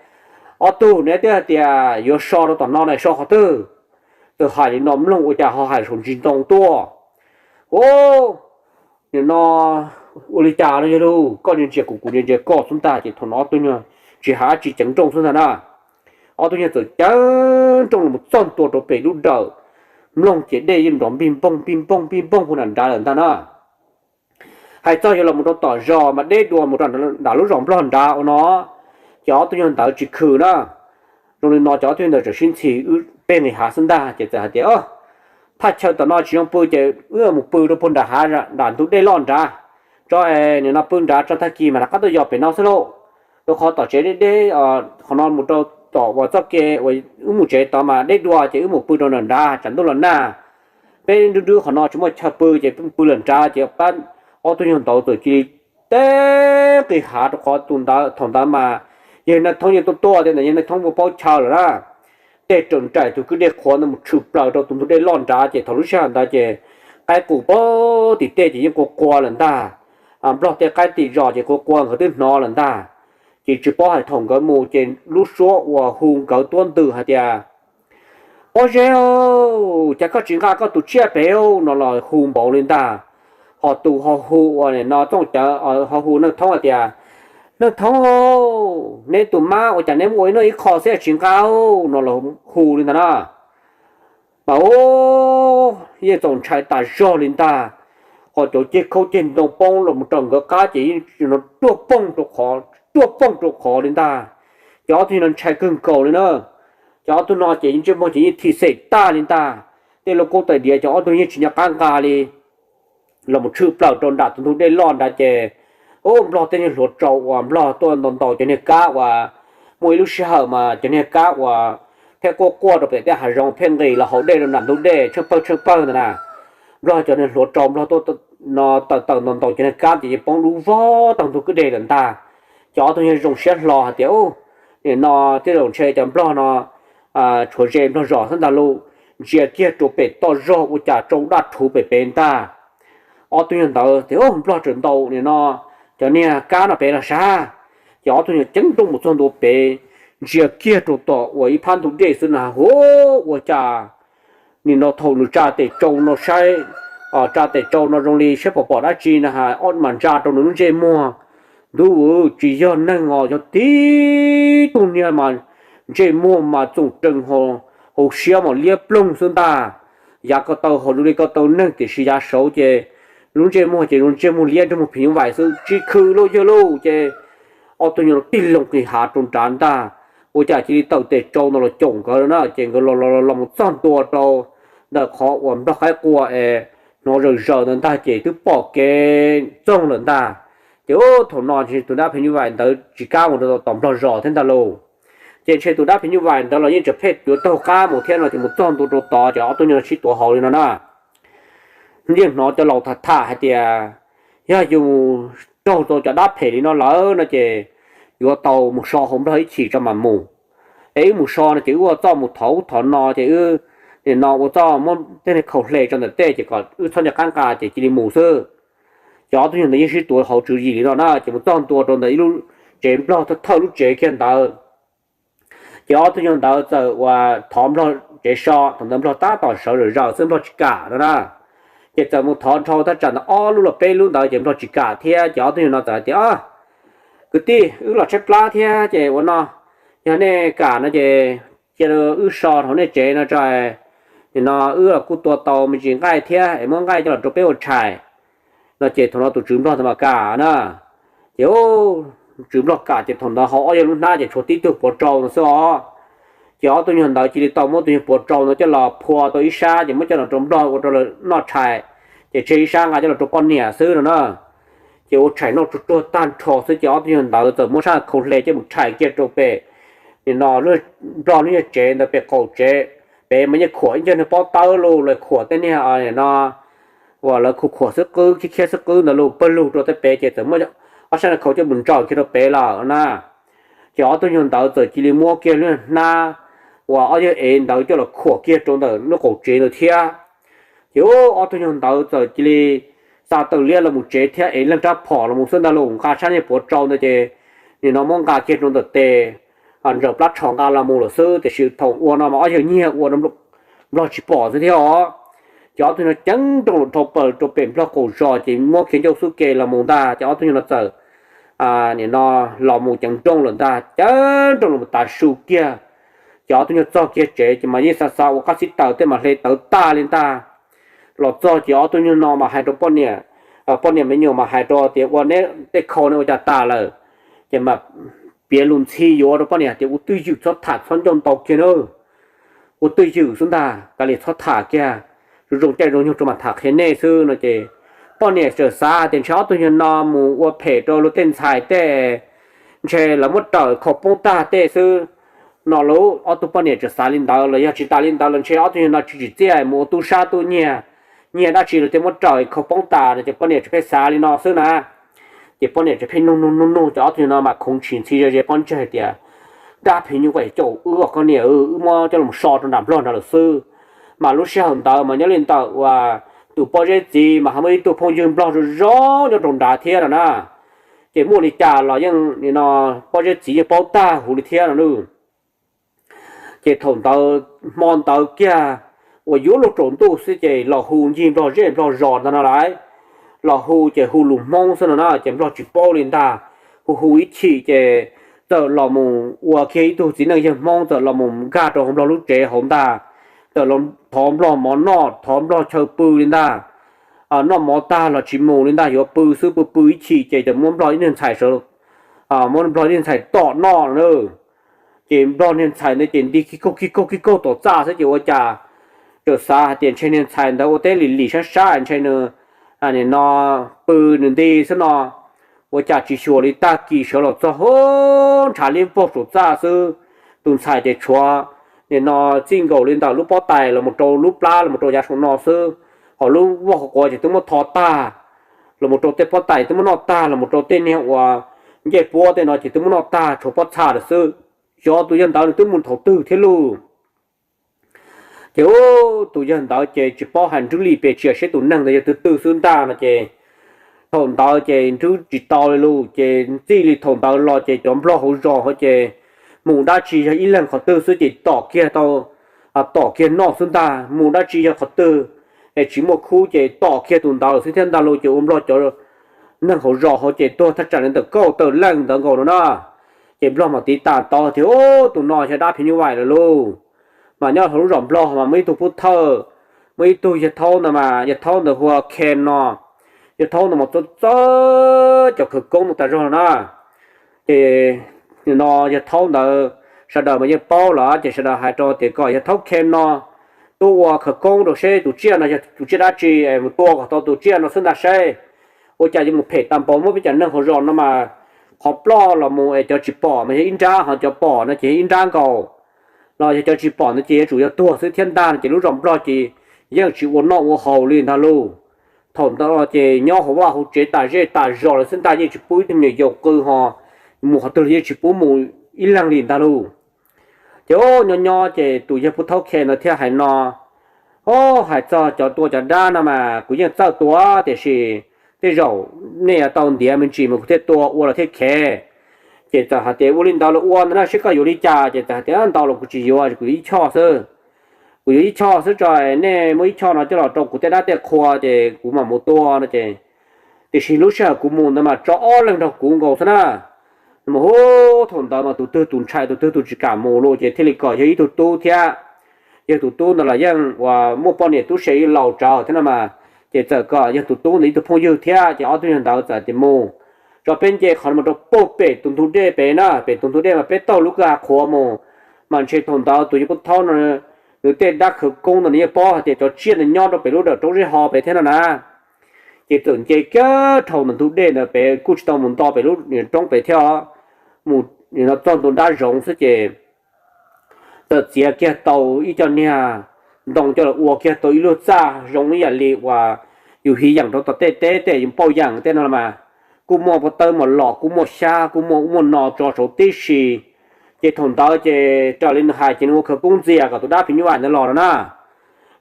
ob tug, neb twb hais tias yuav so rau tom no na, so qhov twg? Txawm hais li no mloog ua cas ho hais saum ntsis ntoo tuaj. Ub, nim no ua li cas no yog lauj, koj ntsia ntsia kuv, kuv ntsia ntsia koj xwb ntag ces thaum no ob tug nyuag tsis hais dab tsi ceev nrooj xwb ntag na. Ob tug nyuag txawm ceev nrooj los txog ntua rau pem lub dawm, mloog ces dej yeej nrov npij npoog npij npoog npij npoog puag nram nrad lawm ntag na. Hais txog yuav los mus rau tom zos mas deb dua mus rau nram lub zos nplog nrad ua no, ces ob tug nyuag ntawd tsis khwm na. Zoo li no ces ob tug nyuag ntawd txawm sib ntxhi wb peb nqis hav xwb ntag ces txawm hais tias, thaj chaw tom no tsis zoo pw ces wb mus pw rau puag nram hav, nram ntug dej loj nrad tso, nim no pw nrad tso tag kis mas rov qab tuaj yos pem no xwb lauj. Rau qhov tom tsev deb deb, qhov no mus rau tom uas txoj kev uas wb mus tsev tod mas deb dua ces wb mus pw rau nram nrad tsam ntuj los nag. Peb nrub nrub qhov no tsis muaj chaw pw ces pw lawm nrad ces pab ob tug nyuag ntawd txawm cia li teb nqis hav rau qhov tus ntawd, thaum ntawd mas yawg Neej Thoob yeej tuaj tuaj tias ntawm yawg Neej Thoob ua paub chaw lawm na. Tej raws nraim tus kwj dej qhuav ntawd mus tshwm plaws rau tus ntug dej loj nrad ces thaum lub sij hawm ntawd ces qaib qus pag tim tej ces yeej qua qua lawm ntag. Nplog tej qaib tim zos ces qua qua nkawd twb hnov lawm ntag. Ces tsis paub hais thaum nkawd mus ces lub suab uas hu nkawd tuab ntws hais tias, Pob Zeb, cas koj tsis nqa koj tus tsiaj pem no los hu npaum li ntag. Ho tus ho hu uas no txooj cawv ho hu Neej Thoob hais tias, Neej Thoob, neb tus mab ua cas neb muab ua ib noj ib qho xwb tsis nqa no los hu li ntag na. Mas yeej txaus ntshai tas zog li ntag. Ho cov ceg khaub ceg ntoo poob los mus rau nkawd qab ces yeej ruaj poog rau qhov, ruaj poog rau qhov li ntag. Ces ob tug no ntshai kawg nkaus li na. Ces ob tug no ces ntsej muag ces yeej thim xem tag li ntag. Tej lub kaub tais diav ces ob tug yeej tsis nco qab nqa li. Los mus tshwm plaws rau nram tus ntug dej loj nrad ces, ub, Nplog tej niag hluav tsaus uas Nplog tuaj ntaus ntaus cov niag kab uas, muaj ib lub sij hawm mas cov niag kab uas thiab quaj quaj rau pem tej hav zoov pheej nqis los haus dej rau nram ntug dej tsheej pawg tsheej pawg ntawd na. Nplog cov niag hluav tsaus Nplog tuaj no tawm tawm ntaus ntaus cov niag kab ces yeej poob dub vog taug ntug kwj deg lawm ntag. Ces ob tug yeej zoo siab hlo hais tias, Ub, nim no tej zaum ntshe cov Nplog no tshuav ze Nplog zos xwb ntag lauj. Ntsia kiag rau pem toj zog ua cas tsau daj rhuv pem pem ntag. Ob tug nyuag ntawd tias, Nplog tseem ntaus nim no cov niag kab no pem los sav. Ces ob tug nyuag ceeb nrooj mus txog ntua pem, ntsia kiag rau tom uas ib phab ntug dej xwb na, hu, ua cas nim no thaum nws tsa tes tsau no saib, tsa tes tsau no zoo li saib pom pom dab tsi na has, ob mas ntsa rau nws lub ntsej muag. Ntuj, tsis yog neeg os, yog tib tug niag mas ntsej muag mas txoom rees, hauv siab mas liab ploog xwb ntag. Yav ko taw hauv zoo li ko taw neeg tiam sis yav saud ces lub ntsej muag ces zoo ntsej muag liab ntsej muag phim nyuj vais xwb, tsis khw lauj yawg lauj. Ces ob tug nyuag tig loo qis hav rau nrad ntag, ua cas cia li tawm tes tsau no los caum nkawd na. Ces nkawd los los los mus txog ntua rau ntawm qhov uas Nplog qaib qua es hnov zawm zaws ntawd ntag ces twb pom kev txoog lawm ntag. Ces thaum no tus dab phim nyuj vais ntawd tsis kam mus rau tom Nplog zos thiab ntag lauj. Ces ntshe tus dab phim nyuj vais ntawd los yeej tseem pheej yuav taug qab mus thiab no ces mus txog ntua rau tod ces ob tug nyuag sib tuav hauv li no na. Yeej hnov cov laus tham tham hais tias yog yus raug tau cov dab phem li no lawm no ces yuav tau mus so hauv Nplog ib chim tso mam mus. Es wb mus so no ces wb ua txuj mus thov ub thov no ces wb nim no ua txuj muab tej niag khau hle tso ntawm tej ces kom wb txhob nco qab nqa ces cia li mus xwb. Ces ob tug nyuag ntawd yeej sib tuav hauv tswv yim li no na ces mus txog ntua rau ntawm ib lub tsev Nplog thawj thawj lub tsev kiag ntawd. Ces ob tug nyuag ntawd txawm uas thov Nplog tsev so, thaum ntawd Nplog tab tom sawv zawm zaws xwb Nplog tsis kam no na. Ces txawm mus thov nrhau thaj tsam ntawd ob lub los peb lub ntawd ces Nplog tsis kam thiab ces ob tug nyuag no txawm hais tias, Kwv tij, wb los tshaib plab thiab ces ua no, yog nej kam no ces cia wb so hauv nej tsev no tso. Nim no wb los kuj tua tau me ntsis nqaij thiab es muab nqaij coj los rau peb ua tshais. No ces thaum no tus tswv Nplog ntawd mas kam na. Ces tswv Nplog kam ces thaum ntawd hauv ob yawg lub hnab ces tshuav tib tug puav rau no xwb os. Ces ob tug nyuag ntawd cia li tau muab tus nyuag puav rau ntawd coj los phua tau ib sab ces muab coj los rau Nplog ua rau lawv noj tshais, ces tseg ib sab nqa coj los rau poj niam xwb no na. Ces ua tshais noj tsuag tsuag tag nrho xwb ces ob tug nyuag ntawd txawm muab sab khau hle coj mus rhais kiag rau pem, nim no Nplog lub nyuag tsev ntawd pem qaum tsev, pem mas yeej khuam ib ncag niag pob tawb los lawv khuam tej niag no uas lawv khuam khuam xwb qwb khiab khiab xwb qwb ntawd los pawg lug rau tej pem ces txawm muab ob sab khau coj mus ntsaws kiag rau pem lawm na. Ces ob tug nyuag ntawd txawm cia li muab kiag lub hnab uas ob yawg ev ntawd coj los khuam kiag rau ntawm lub qaum tsev ntawd thiab. Ces ob tug nyuag ntawd txawm cia li xa taws liab los mus tsev thiab ev leej rab phom los mus xwb ntag lauj, nqa sab niag puav rau ntawd ces nim no muab nqa kiag rau ntawm tes, ntsaws plab tsho nqa los mus lawm xwb. Tiam sis thaum ua no mas ob yawg nyiag ua Nplog tsis pom xwb thiab os. Ces ob tug no ceeb nrooj los dhau plaws rau pem Nplog qaum zos ces muab khiav ncauj xub ke los mus ntag ces ob tug nyuag no txawm nim no los mus ceeb nrooj lawm ntag, ceeb nrooj los tav su kiag. Ces ob tug nyuag txog kiag tsev ces mas yeej xav xav ua qab xib taws tej mas hle tawv tag li ntag. Los txog ces ob tug nyuag no mas hais rau poj niam, poj niam me nyuam mas hais rau tias ua neb tej khau ne ua cas tas lawm. Ces mas piav lus ntxhi yuav rau poj niam tias ua twj ywm txhob tham txhob ncauj ntau kiag na, ua twj ywm xwb ntag, kav liam txhob tham kiag, zoo zoo caij zoo nyoog rau mam tham qhia nej xwb no ces poj niam txawm xav tias ntshe ob tug nyuag no mus ua phem rau luag tej ntxhais tej, ntshe lawv muab raws khau poob tag tej xwb. No lub ob tug poj niam txawm xav li ntawd los yog tsis tas li ntawd los ntshe ob tug nyuag no tsis tsim txiaj mus ua tub sab tub nyiag, nyiag dab tsi los tej muab raws khau poob tas no ces poj niam txawm pheej xav li no xwb na. Ces poj niam txawm pheej nug nug nug nug ces ob tug nyuag no mam khoov ntshis ntxhi ze ze pob ntseg hais tias dab phim nyuj vais caum wb os koj niam, wb muab coj los so rau nram Nplog nrad lawm xwb. Mas lub sij hawm ntawd mas nyob li ntawm uas tus Pob Zeb txiv mas ho muaj ib tug phooj ywg Nplog zoo zoo nyob rau nrad thiab no na. Ces muaj li cas los yeej nim no pob zeb txiv yeej paub tag huv li thiab no lauj. Ces thaum ntawd hmo ntawd kiag uas yuav luag tsaus ntuj xwb ces los hu ncig nplog zej nplog zos ntag no lauj. Los hu ces hu lus Hmoob xwb no na, ces nplog tsis paub li ntag. Hu hu ib chim ces txawm los mus ua kiag ib tug txiv neej yawg Hmoob txawm los mus nkag rau hauv nplog lub tsev hauv ntag. Txawm los thov nplog mov noj, thov nplog chaw pw li ntag. Noj mov tag los tsis mus li ntag, yuav pw xwb, pw pw ib chim ces txawm muab nplog ib niag ntxhais sawv, muab nplog ib niag ntxhais tom noj na. Ces nplog niag ntxhais ntawd ces nti kig kaug kig kaug kig kaug tom txaj xwb ces ua cas txawm xav hais tias ntshe niag ntxhais ntawd ua teb lim lim sab sab ntshe nws nim no pw nws nti xwb no. Ua cas tsis xyuas li, tag kis sawv los txog hu ntshav liab vog saum txaj xwb. Tus ntxhais ces tshuav nim no txij nkaus li ntawm lub pob tais los mus rau lub plab los mus rau yav saum no xwb, ho lub voj hauv quav ces twb muab tho tag, los mus rau tej pob tais twb muab noj tag, los mus rau tej niag uas ncej puab tej no ces twb muab noj tag, tshuav pob txha lawm xwb. Xyov tus yawg ntawd nws twb mus thaum twg thiab lauj. Ces tus yawg ntawd ces tsis paub hais nrwb li pes tsawg seb tus neeg ntawd yog tus twg xwb ntag no ces thaum ntawd ces nrwb tsis tau li lauj. Ces txij li thaum ntawd los ces cov nplog hauv zos hauv ces mus dab tsi yog ib leeg qhov twg xwb ces tom kiag tau, tom kiag noj xwb ntag. Mus dab tsi yog qhov twg es tsis muaj khub ces tom kiag tus ntawd xwb thiab ntag lauj. Ces ua nplog cov neeg hauv zos hauv ces tuag thaj tsam li ntawm kaum tawm leej ntawd nkaus no na. Ces nplog mam tiv tam tau tias tus no yog dab phim nyuj vais lawm lauj. Mas nyob hauv lub zos nplog mas muaj ib tug pub thawj, muaj ib tug yawg thaub ntawd mas yawg thaub ntawd hu ua Khem no. Yawg thaub ntawd mas txawj txawj cov khawv koob no tas zog na. Ces no yawg thaub ntawd sawv daws mas yeej paub lawm ces sawv daws hais rau tias kom yawg thaub Khem no tuaj ua khawv koob rau seb tus tsiaj no yog tus tsiaj dab tsi es mus tua kom tau tus tsiaj no xwb ntag seb. Ua cas yuav mus phem tag npaum muab peb cov neeg hauv zos no mas qhov ploj los mus es cov tsis pom mas yog ib nrab, ho cov pom no ces yog ib nrab nkaus. Los yog cov tsis pom no ces yuav tsum yog tuag xwb thiab ntag no ces lub zos nplog ces yeej tsis ua noj ua haus li ntag lauj. Thaum ntawd ces nyob hauv vaj hauv tsev tas zej tas zos lawm xwb ntag, yeej tsis pub ib tug me nyuam yaus qw ho mus qhov twg los yeej tsis pub mus ib leeg li ntag lauj. Ces nyob nyob ces tus yawg pub thaub Khem no thiaj hais no, o, hais txog cov tua cov dab no mas kuv yeej txawj tua tiam sis tej zaum nej yuav tau ntiav me ntsis mas kuv thiaj tua ua los thiaj khev. Ces txawm hais tias ua li ntawd los ua ntag na, seb koj yuav li cas. Ces txawm hais tias ntau los kuv tsis yuav, kuv yuav ib choj xwb. Kuv yuav ib choj xwb tso, nej muab ib choj no coj los rau kuv tej dab tej qhua ces kuv mam mus tua no ces, tiam sis lub sij hawm kuv mus ntawd mas tso ob leeg nrog kuv nkaus xwb na. Mas hu, thaum ntawd mas tus twg tus ntshai tus twg tus tsis kam mus lauj ces thiaj li kom yawg ib tug tub thiab. Yawg tus tub ntawd los yeej uas muaj poj niam tub se laus tsawv thiab no mas, ces txawm kom yawg tus tub ntawd ib tug phooj ywg thiab ces ob tug yawg ntawd txawm tias mus, tso peb nce qhov no mus rau puag pem tus ntug dej pem na, pem tus ntug dej mas peb taug lub kwj ha qhuav mus, mas ntshe thaum ntawd tus yawg pub thaub no nws tej dab khawv koob ntawd nws yeej paub hais tias cov tsiaj ntawd nyob rau pem lub dawm roob zeb ho pem thiab no na. Ces txawm nce kiag dhau ntawm ntug dej ntawd pem kuj tsis tau mus nto pem lub roob pem thiab, mus txog ntua nrab zoov xwb ces txawm txiav kiag tau ib co niag ntoo coj los ua kiag tau ib lub txaj zoo ib yam li uas yus hiv yeem rau tom tej teb tej yus pauj yeem tej no los mas, kuj muaj pob tawb mos los kuj muaj xyab kuj muaj ub muaj no tso saud tib si. Ces thaum ntawd ces raws li nws hais ces nws ua khawv koob ntxias kom tus dab phim nyuj vais ntawd los no na.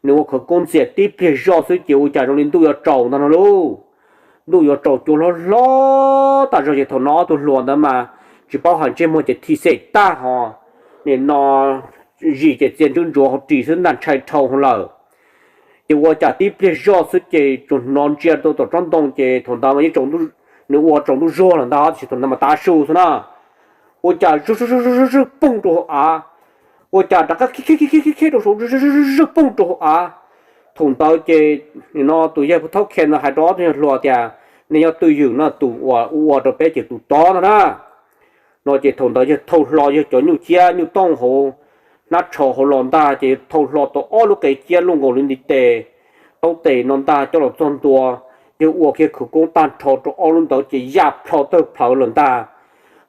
Nws ua khawv koob ntxias tib pliag zoj xwb ces ua cas zoo li ntuj yuav tsaus ntag no lauj. Ntuj yuav tsaus cua hlob hlob tas zog ces thaum no ob tug hluas ntawd mas tsis paub hais ntsej muag ces thim xem tag ho, nim no zis ces txia ntswb ntsuav hauv ris xwb ntag, ntshai dhau hwv lawm. Ces ua cas tib pliag zoj xwb ces tsuas hnov ntsia rau tom tsob ntoo ces thaum ntawd mas yeej, nws ua tsaus ntuj zuag lawm ntag tiam sis thaum ntawd mas tav su xwb na. Ua cas zwj zwj zwj poog rau hauv av, ua cas rov qab khiav khiav khiav rau saud, zwj zwj poog rau hauv av. Thaum ntawd ces nim no tus yawg pub thaub Khem no hais rau ob tug yawg hluas tias nej nyob twj ywm no, tus uas ua rau peb ces tus tod no na. No ces thaum ntawd yawg thau hlo yawg cov nyuj ciab nyuj tooj hauv hnab tsho hauv los ntag ces yawg thau hlo tau ob lub qe ciab luaj nkaus li ntiv tes, taub tes no ntag coj los txog ntua. Yawg ua kiag khawv koob tag nrho rau ob lub ntawd ces ya plho tawg plhawv lawm ntag.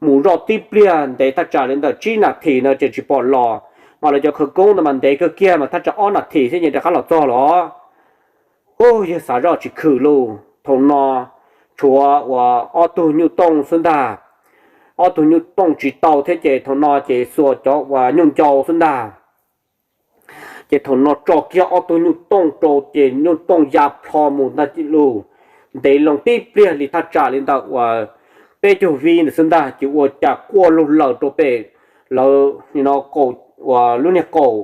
Mus zoj tib pliag ntev thaj tsam li ntawm tsib nas this ntawd ces tsis pom los, mas lawv cov khawv koob ntawd mas ntev kawg kiag mas thaj tsam ob nas this xwb ces rov qab los txog los. Ub, yawg xav zoj tsis khwm lauj, thaum no tshuav uas ob tug nyuj tooj xwb ntag. Ob tug nyuj tooj tsis tau thiab ces thaum no ces xuas cov uas nyuj ncau xwb ntag. Ces thaum no tso kiag ob tug nyuj tooj rau ces nyuj tooj ya plho mus ntag lauj. Ntev loo tib pliag li thaj tsam li ntawm uas peb caug vib ntawd xwb ntag ces ua cas quaj laug laws rau pem lawv no, uas lub niag qaum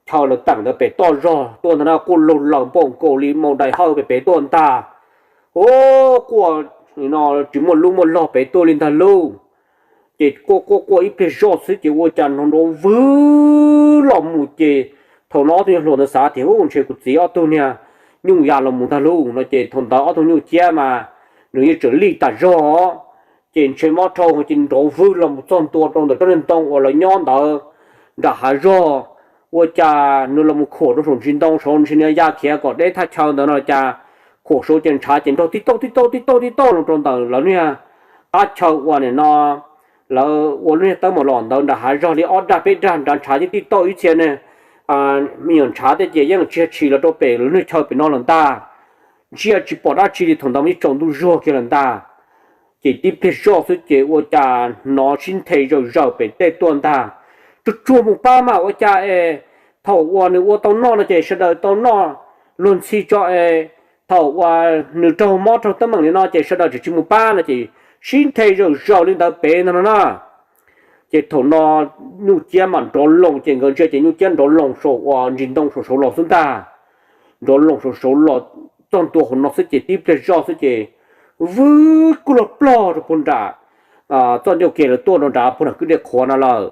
chaw lawv teem ntawd pem toj zog tuaj ntag na, quaj laug laws npaum nkaus li maum daim hawj pem pem tuaj ntag. Ua quaj no tsis muaj lub muaj log pem tuaj li ntag lauj. Ces quaj quaj quaj ib pliag zoj xwb ces ua cas hnov nrov vwg los mus ces thaum no ob tug nyuag hluas ntawd xav tias, Ub, ntshe kuv txiv ob tug niag nyuj ya los mus ntag lauj, no ces thaum ntawd ob tug nyuj ciab mas nws yeej tseem lij tas zog. Ces ntshe mob dhau ces nrov vwg los mus txog ntua rau ntawm tsob niag ntoo uas lawv nyob ntawd nram hav zog. Ua cas nws los mus khuam rau saum ntsis ntoo saud, ntshe nws ya khiav kom deb thaj chaw ntawd no cas khuam saud ces ntshav ces nrog tib tauj tib tauj tib tauj tib tauj los rau ntawm lawv niag qab chaw uas nim no lawv ua lub niag tawb mos los ntawd nram hav zog li ob dag peb dag nrad, ntshav tib tib tauj ib txhia ne, me nyuam ntshav tej ces yeej tsis tshis los rau pem lub niag chaw pem no lawm ntag. Ntsia tsis pom dab tsi li, thaum ntawd mas yeej tsaus ntuj zuag kiag lawm ntag. Ces tib pliag zoj xwb ces ua cas hnov sib nthe zawm zawm pem tej tuaj ntag, Tsuag tsuag mus pab mas ua cas es thaum uas nws ua tau noj no ces sawv daws tau noj luag ntxhi tso es thaum uas nws raug mob raug teeb meem li no ces sawv daws tseem tsis mus pab no ces sib nthe zawm zawm li ntawd pem ntag no na. Ces thaum no nyuj ciab mam nrov loo ces nkawd ntsia ces nyuj ciab nrov loo saum uas ntsis ntoo saum saud los xwb ntag. Nrov loo saum saud los txog ntua hauv no xwb ces tib pliag zoj xwb ces vwg kuj los plog rau puag nram txoj ncauj ke lawv tuaj rau nrad puag nram kwj dej qhuav no lawm.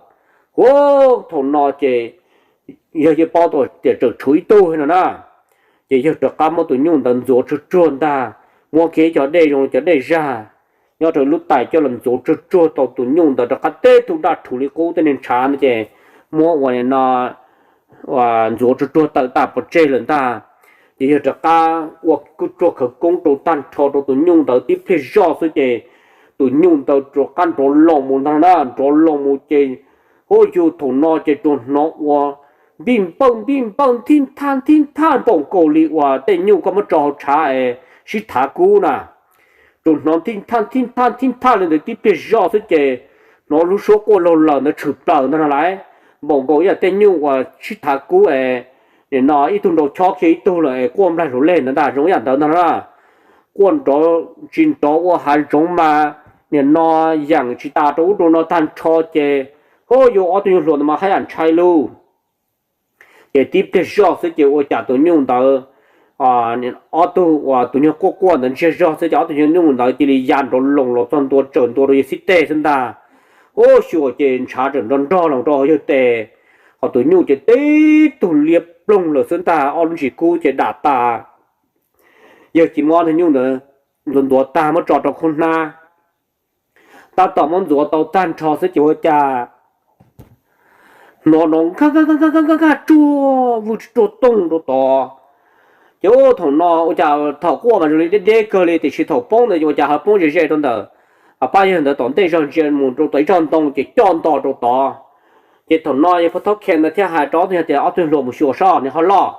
Ua thaum no ces yawg yeej paub tau tias tseem tshuav ib tug no na. Ces yawg rov qab muab tus nyuj ntawd ntxuav tsuag tsuag ntag, muab kiag ib co dej zoo li cov dej zag nyob rau lub tais coj los ntxuav tsuag tsuag tau tus nyuj ntawd rov qab teb tug daj rhuv li qub tej niag ntshav no ces muab ua no ntxuav tsuag tsuag tawm tag pov tseg lawm ntag. Ces yawg rov qab ua kuj tsuag khawv koob rau tag nrho rau tus nyuj ntawd tib pliag zoj xwb ces tus nyuj ntawd rov qab nrov loo mus ntag na, nrov loo mus ces hu yus thaum no ces tsuas hnov ua npij npawj npij npawj nthib nthaj nthib nthaj npaum nkaus li uas tej nyuj koj muab tso hauv tshav es sib thav kub na. Tsuas hnov nthib nthaj nthib nthaj nthib nthaj li ntawd tib pliag zoj xwb ces hnov lub suab quaj laug laws ntawd tshwm plaws ntag no lauj, npaum nkaus ib yam tej nyuj uas sib thav kub es nim no ib tug nrau chob kiag ib tug lawm es quaj nplaig hluv leg ntawd ntag, zoo ib yam ntawd ntag na. Quaj nrov tsis nrov ua hav zoov mas nim no yeem tsis tas rau ub rau no tag nrho ces hu yus ob tug nyuj hluas ntawd mas haj yam ntshai lauj. Ces tib pliag zoj xwb ces ua cas tus nyuj ntawd, ob tug uas tus nyuag quaj quaj ntawd ntsiag zog xwb ces ob tug nyuag nyuj ntawd cia li ya nrov loos los txog ntua tsawm ntua rau yawg xib teg xwb ntag. Ub, xyuas ces ntshav tseem nrog nrog los rau hauv yawg tes, ho tus nyuj ces tib tug liab ploog lawm xwb ntag, ob lub ntsis kub ces dam tas. Yawg cia muab ob tug nyuj ntawd ntxuav ntxuav tag muab tso rau khub hnab. Tab tom muab ntxuav tau tag nrho xwb ces ua cas hnov nrov nkaj nkaj nkaj nkaj nkaj tsuag vwg tsuag tooj rau tod. Ces ub, thaum no ua cas thaum quaj mas zoo li deb deb kawg li tiam sis thaum poob ntawd ua cas ho poob ze ze rau ntawm pab yawg ntawd tom ntej zog ntsia mus rau tom ib tsob ntoo ces coj nto rau tod. Ces thaum no yawg pab thaub khe ntawd thiaj hais rau ob tug nyuag tias ob tug hluas mus xyuas soj nws ho loj.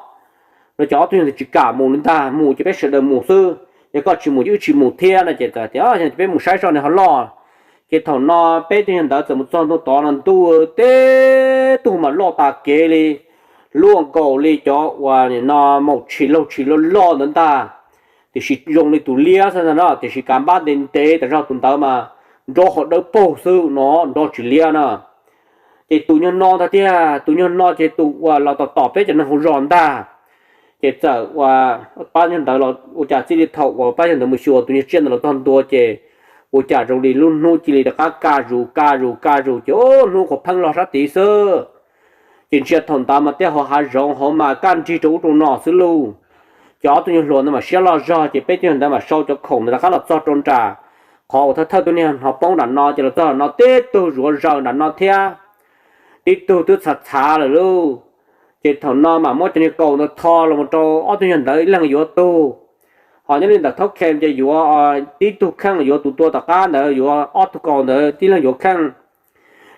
No ces ob tug nyuag ntawd tsis kam mus li ntag, mus ces peb sawv daws mus xwb, yog koj tsis mus ces wb tsis mus thiab no ces tias peb mus saib soj nws ho loj. Ces thaum no peb tug nyuag ntawd txawm mus txog ntua tod no ntuj teb tug mas loj tas kev li, luaj nkaus li cov uas nim no maum tshis laug tshis loj loj ntawd ntag. Tiam sis zoo li tus liab xwb ntag no, tiam sis kav npab ntev ntev tas zog, tus ntawd mas nrov ho dawb paug xwb no, nrov tsis liab na. Ces tus nyuag no ntag tiag, tus nyuag no ces tus uas los tom tom peb cov neeg hauv zos ntag. Ces txawm ua pab yawg ntawd los ua cas txij li thaum uas pab yawg ntawd mus xyuas tus nyuag tsiaj ntawd los txog ntua ces ua cas zoo li lub hnub cia li rov qab kaj zus kaj zus kaj zus ces ub, hnub qhuav pheej los sab tid xwb. Ces ntsia thaum ntawd mas tej hauv hav zoov hauv mas kaj nrig rau ub rau no xwb lauj. Ces ob tug nyuag hluas ntawd mam siab loj zog ces peb tug ntawd mam sau cov khoom ntawd rov qab los txog rau nram qhov uas thawj thawj tus niag hnov poob nram no ces los txog nram no tib tug zuav zaws nram no thiab, tib tug twb txhav txhav lawm lauj. Ces thaum no mam muab cov niag kaus ntawd tho los rau ob tug nyuag ntawd ib leeg yuav tug. Ho nyob li ntawm thaub khe ces yuav tib tug kheej yuav tus tua tom qab ntawd yuav ob tug kaus ntawd tib leeg yuav kheej.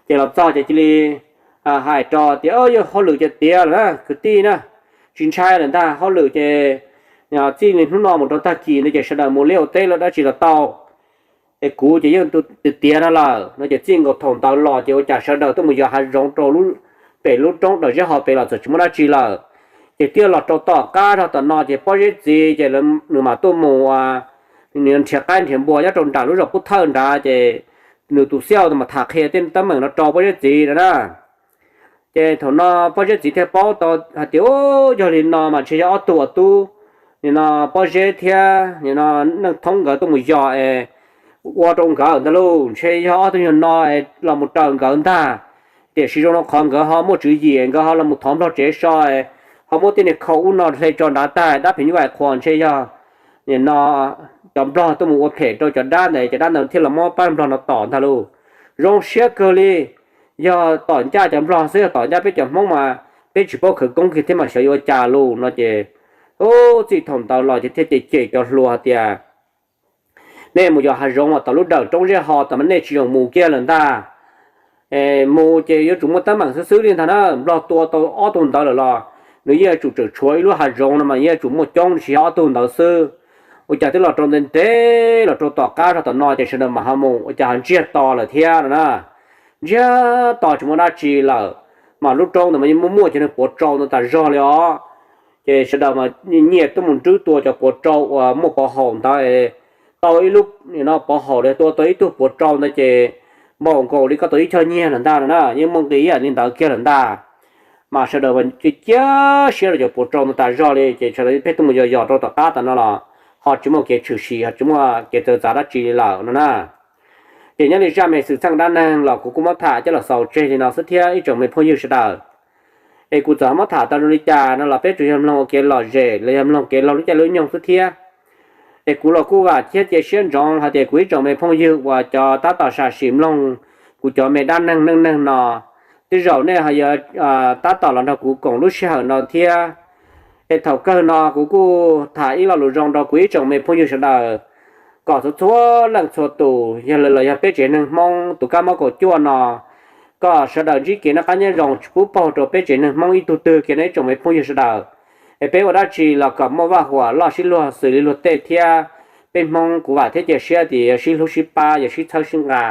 Ces los txog ces cia li hais rau tias, Yog hauj lwm ces tiav lawm na kwv tij na, tsis ntshai lawm ntag, hauj lwm ces txij li hnub no mus rau tag kis no ces sawv daws mus liaj ua teb lawm dab tsi los tau. Es kuv ces yeej tiav tiav no lawm no ces txij nkaus thaum ntawd los ces ua cas sawv daws tuaj mus yos hav zoov rau pem lub roob dawm zeb ho pem los txawm tsis muaj dab tsi lawm. Ces thiaj los rau tom qab rau tom no ces pob zeb txiv ces nws mam tuaj mus ua nrhiav qaib nrhiav npua nyob rau nram lub zos Pub Thawj nrad ces nws tus xiaj tus mas tham qhia tej teeb meem no rau Pob Zeb txiv no na. Ces thaum no Pob Zeb txiv thiaj paub tau hais tias, Ub, yog li no mas ntshe yog ob tug uas tub nim no Pob Zeb thiab nim no Neej Thoob nkawd tuaj mus yos es ua rau nkawd ntag lauj. Ntshe yog ob tug nyuag no es los mus raws nkawd ntag. Tiam sis zoo li qhov nkawd ho muaj tswv yim, nkawd ho los mus thov Nplog tsev so, ho muab tej niag khau ub no hle tso nrad tag, dab phim nyuj vais qhuas ntshe yog nim no cov Nplog tuaj mus ua phem rau cov dab ntawd, cov dab ntawd thiaj los muab pab Nplog no tom ntag lauj. Zoo siab kawg li, yog tom ncaj cov Nplog xwb, yog tom ncaj peb cov Hmoob mas peb tsis paub khawv koob kiag thiab mas xyov yuav ua cas lauj no ces, ub, txij thaum ntawd los ces thiaj cem cem cov hluas hais tias, Nej mus yos hav zoov mas tom lub dawm roob zeb ho tom mas nej tsis zoo mus kiag lawm ntag. Mus ces yuav tsum muaj teeb meem xwb xwb li ntag na. Nplog tua tau ob tug ntawd lawm los nws yeej yuav tsum tseem tshuav ib lub hav zoov no mas yeej yuav tsum muaj coob tsis yog ob tug ntawd xwb. Ua cas twb los rau ntev ntev los rau tom qab zog tom no ces sawv daws mam ho mus ua cas ho ntsiag to lawm thiab no na. Ntsiag to tsis muaj dab tsi lawm, mas lub roob ntawd mas yeej muaj muaj cov neeg puav tsau ntawd tas zog li os. Ces sawv daws mas nyias tuaj mus nrwb tua cov puav tsau uas muaj pov haum ntawd, tau ib lub no pov haum li tua tau ib tug puav tsau ntawd ces npaum nkaus li koj tau ib choj nyiaj lawm ntag no na, yeej muaj nqi ib yam li ntawd kiag lawm ntag. Mas sawv daws mas cia siab rau cov puav tsau ntawd tas zog li ces sawv daws pheej tuaj mus yos yos rau tom qab tas no los ho tsis muaj kev tshwm sim, ho tsis muaj kev txawv txav dab tsi li lawm no na. Ces nyob li zaj me xwm txheej dab neeg los kuv kuj muab tham coj los xaus tseg li no xwb thiab ib tsoom me phooj ywg sawv daws. Es kuv txawm muab tham tau zoo li cas no los peb tsuas yog mloog ua kev lom zem los yog mloog kev laug lub caij lub nyoog xwb thiab. Es kuv los kuj vam thiab cia siab ntsoov hais tias kuv ib tsoom me phooj ywg uas cov tab tom sam sim mloog kuv cov me dab neeg neej neeg no, tej zaum nej ho yuav tab tom los nrog kuv koom lub sij hawm no thiab. Es thaum kawg no kuv kuj tham ib lo lus zoo rau kuv ib tsoom me phooj ywg sawv daws, kom txhua txhua leej txhua tus yog lawv los yog peb tsev neeg Hmoob tus kab mob kaum cuaj no, kom sawv daws ntsib kev noj qab nyob zoo tsis pub paug rau peb tsev neeg Hmoob ib tug twg kiag no ib tsoom me phooj ywg sawv daws. Es peb ua dab tsi los kom muaj vaj huam loj sib luag xws li luag tej thiab. Peb Hmoob kuv vam thiab cia siab tias yuav sib hlub sib pab, yuav sib txhawb sib nqa.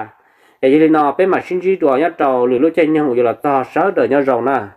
Es yog li no peb mam sib ntsib dua nyob rau lwm lub caij nyoog uas yuav los txog, sawv daws nyob zoo na.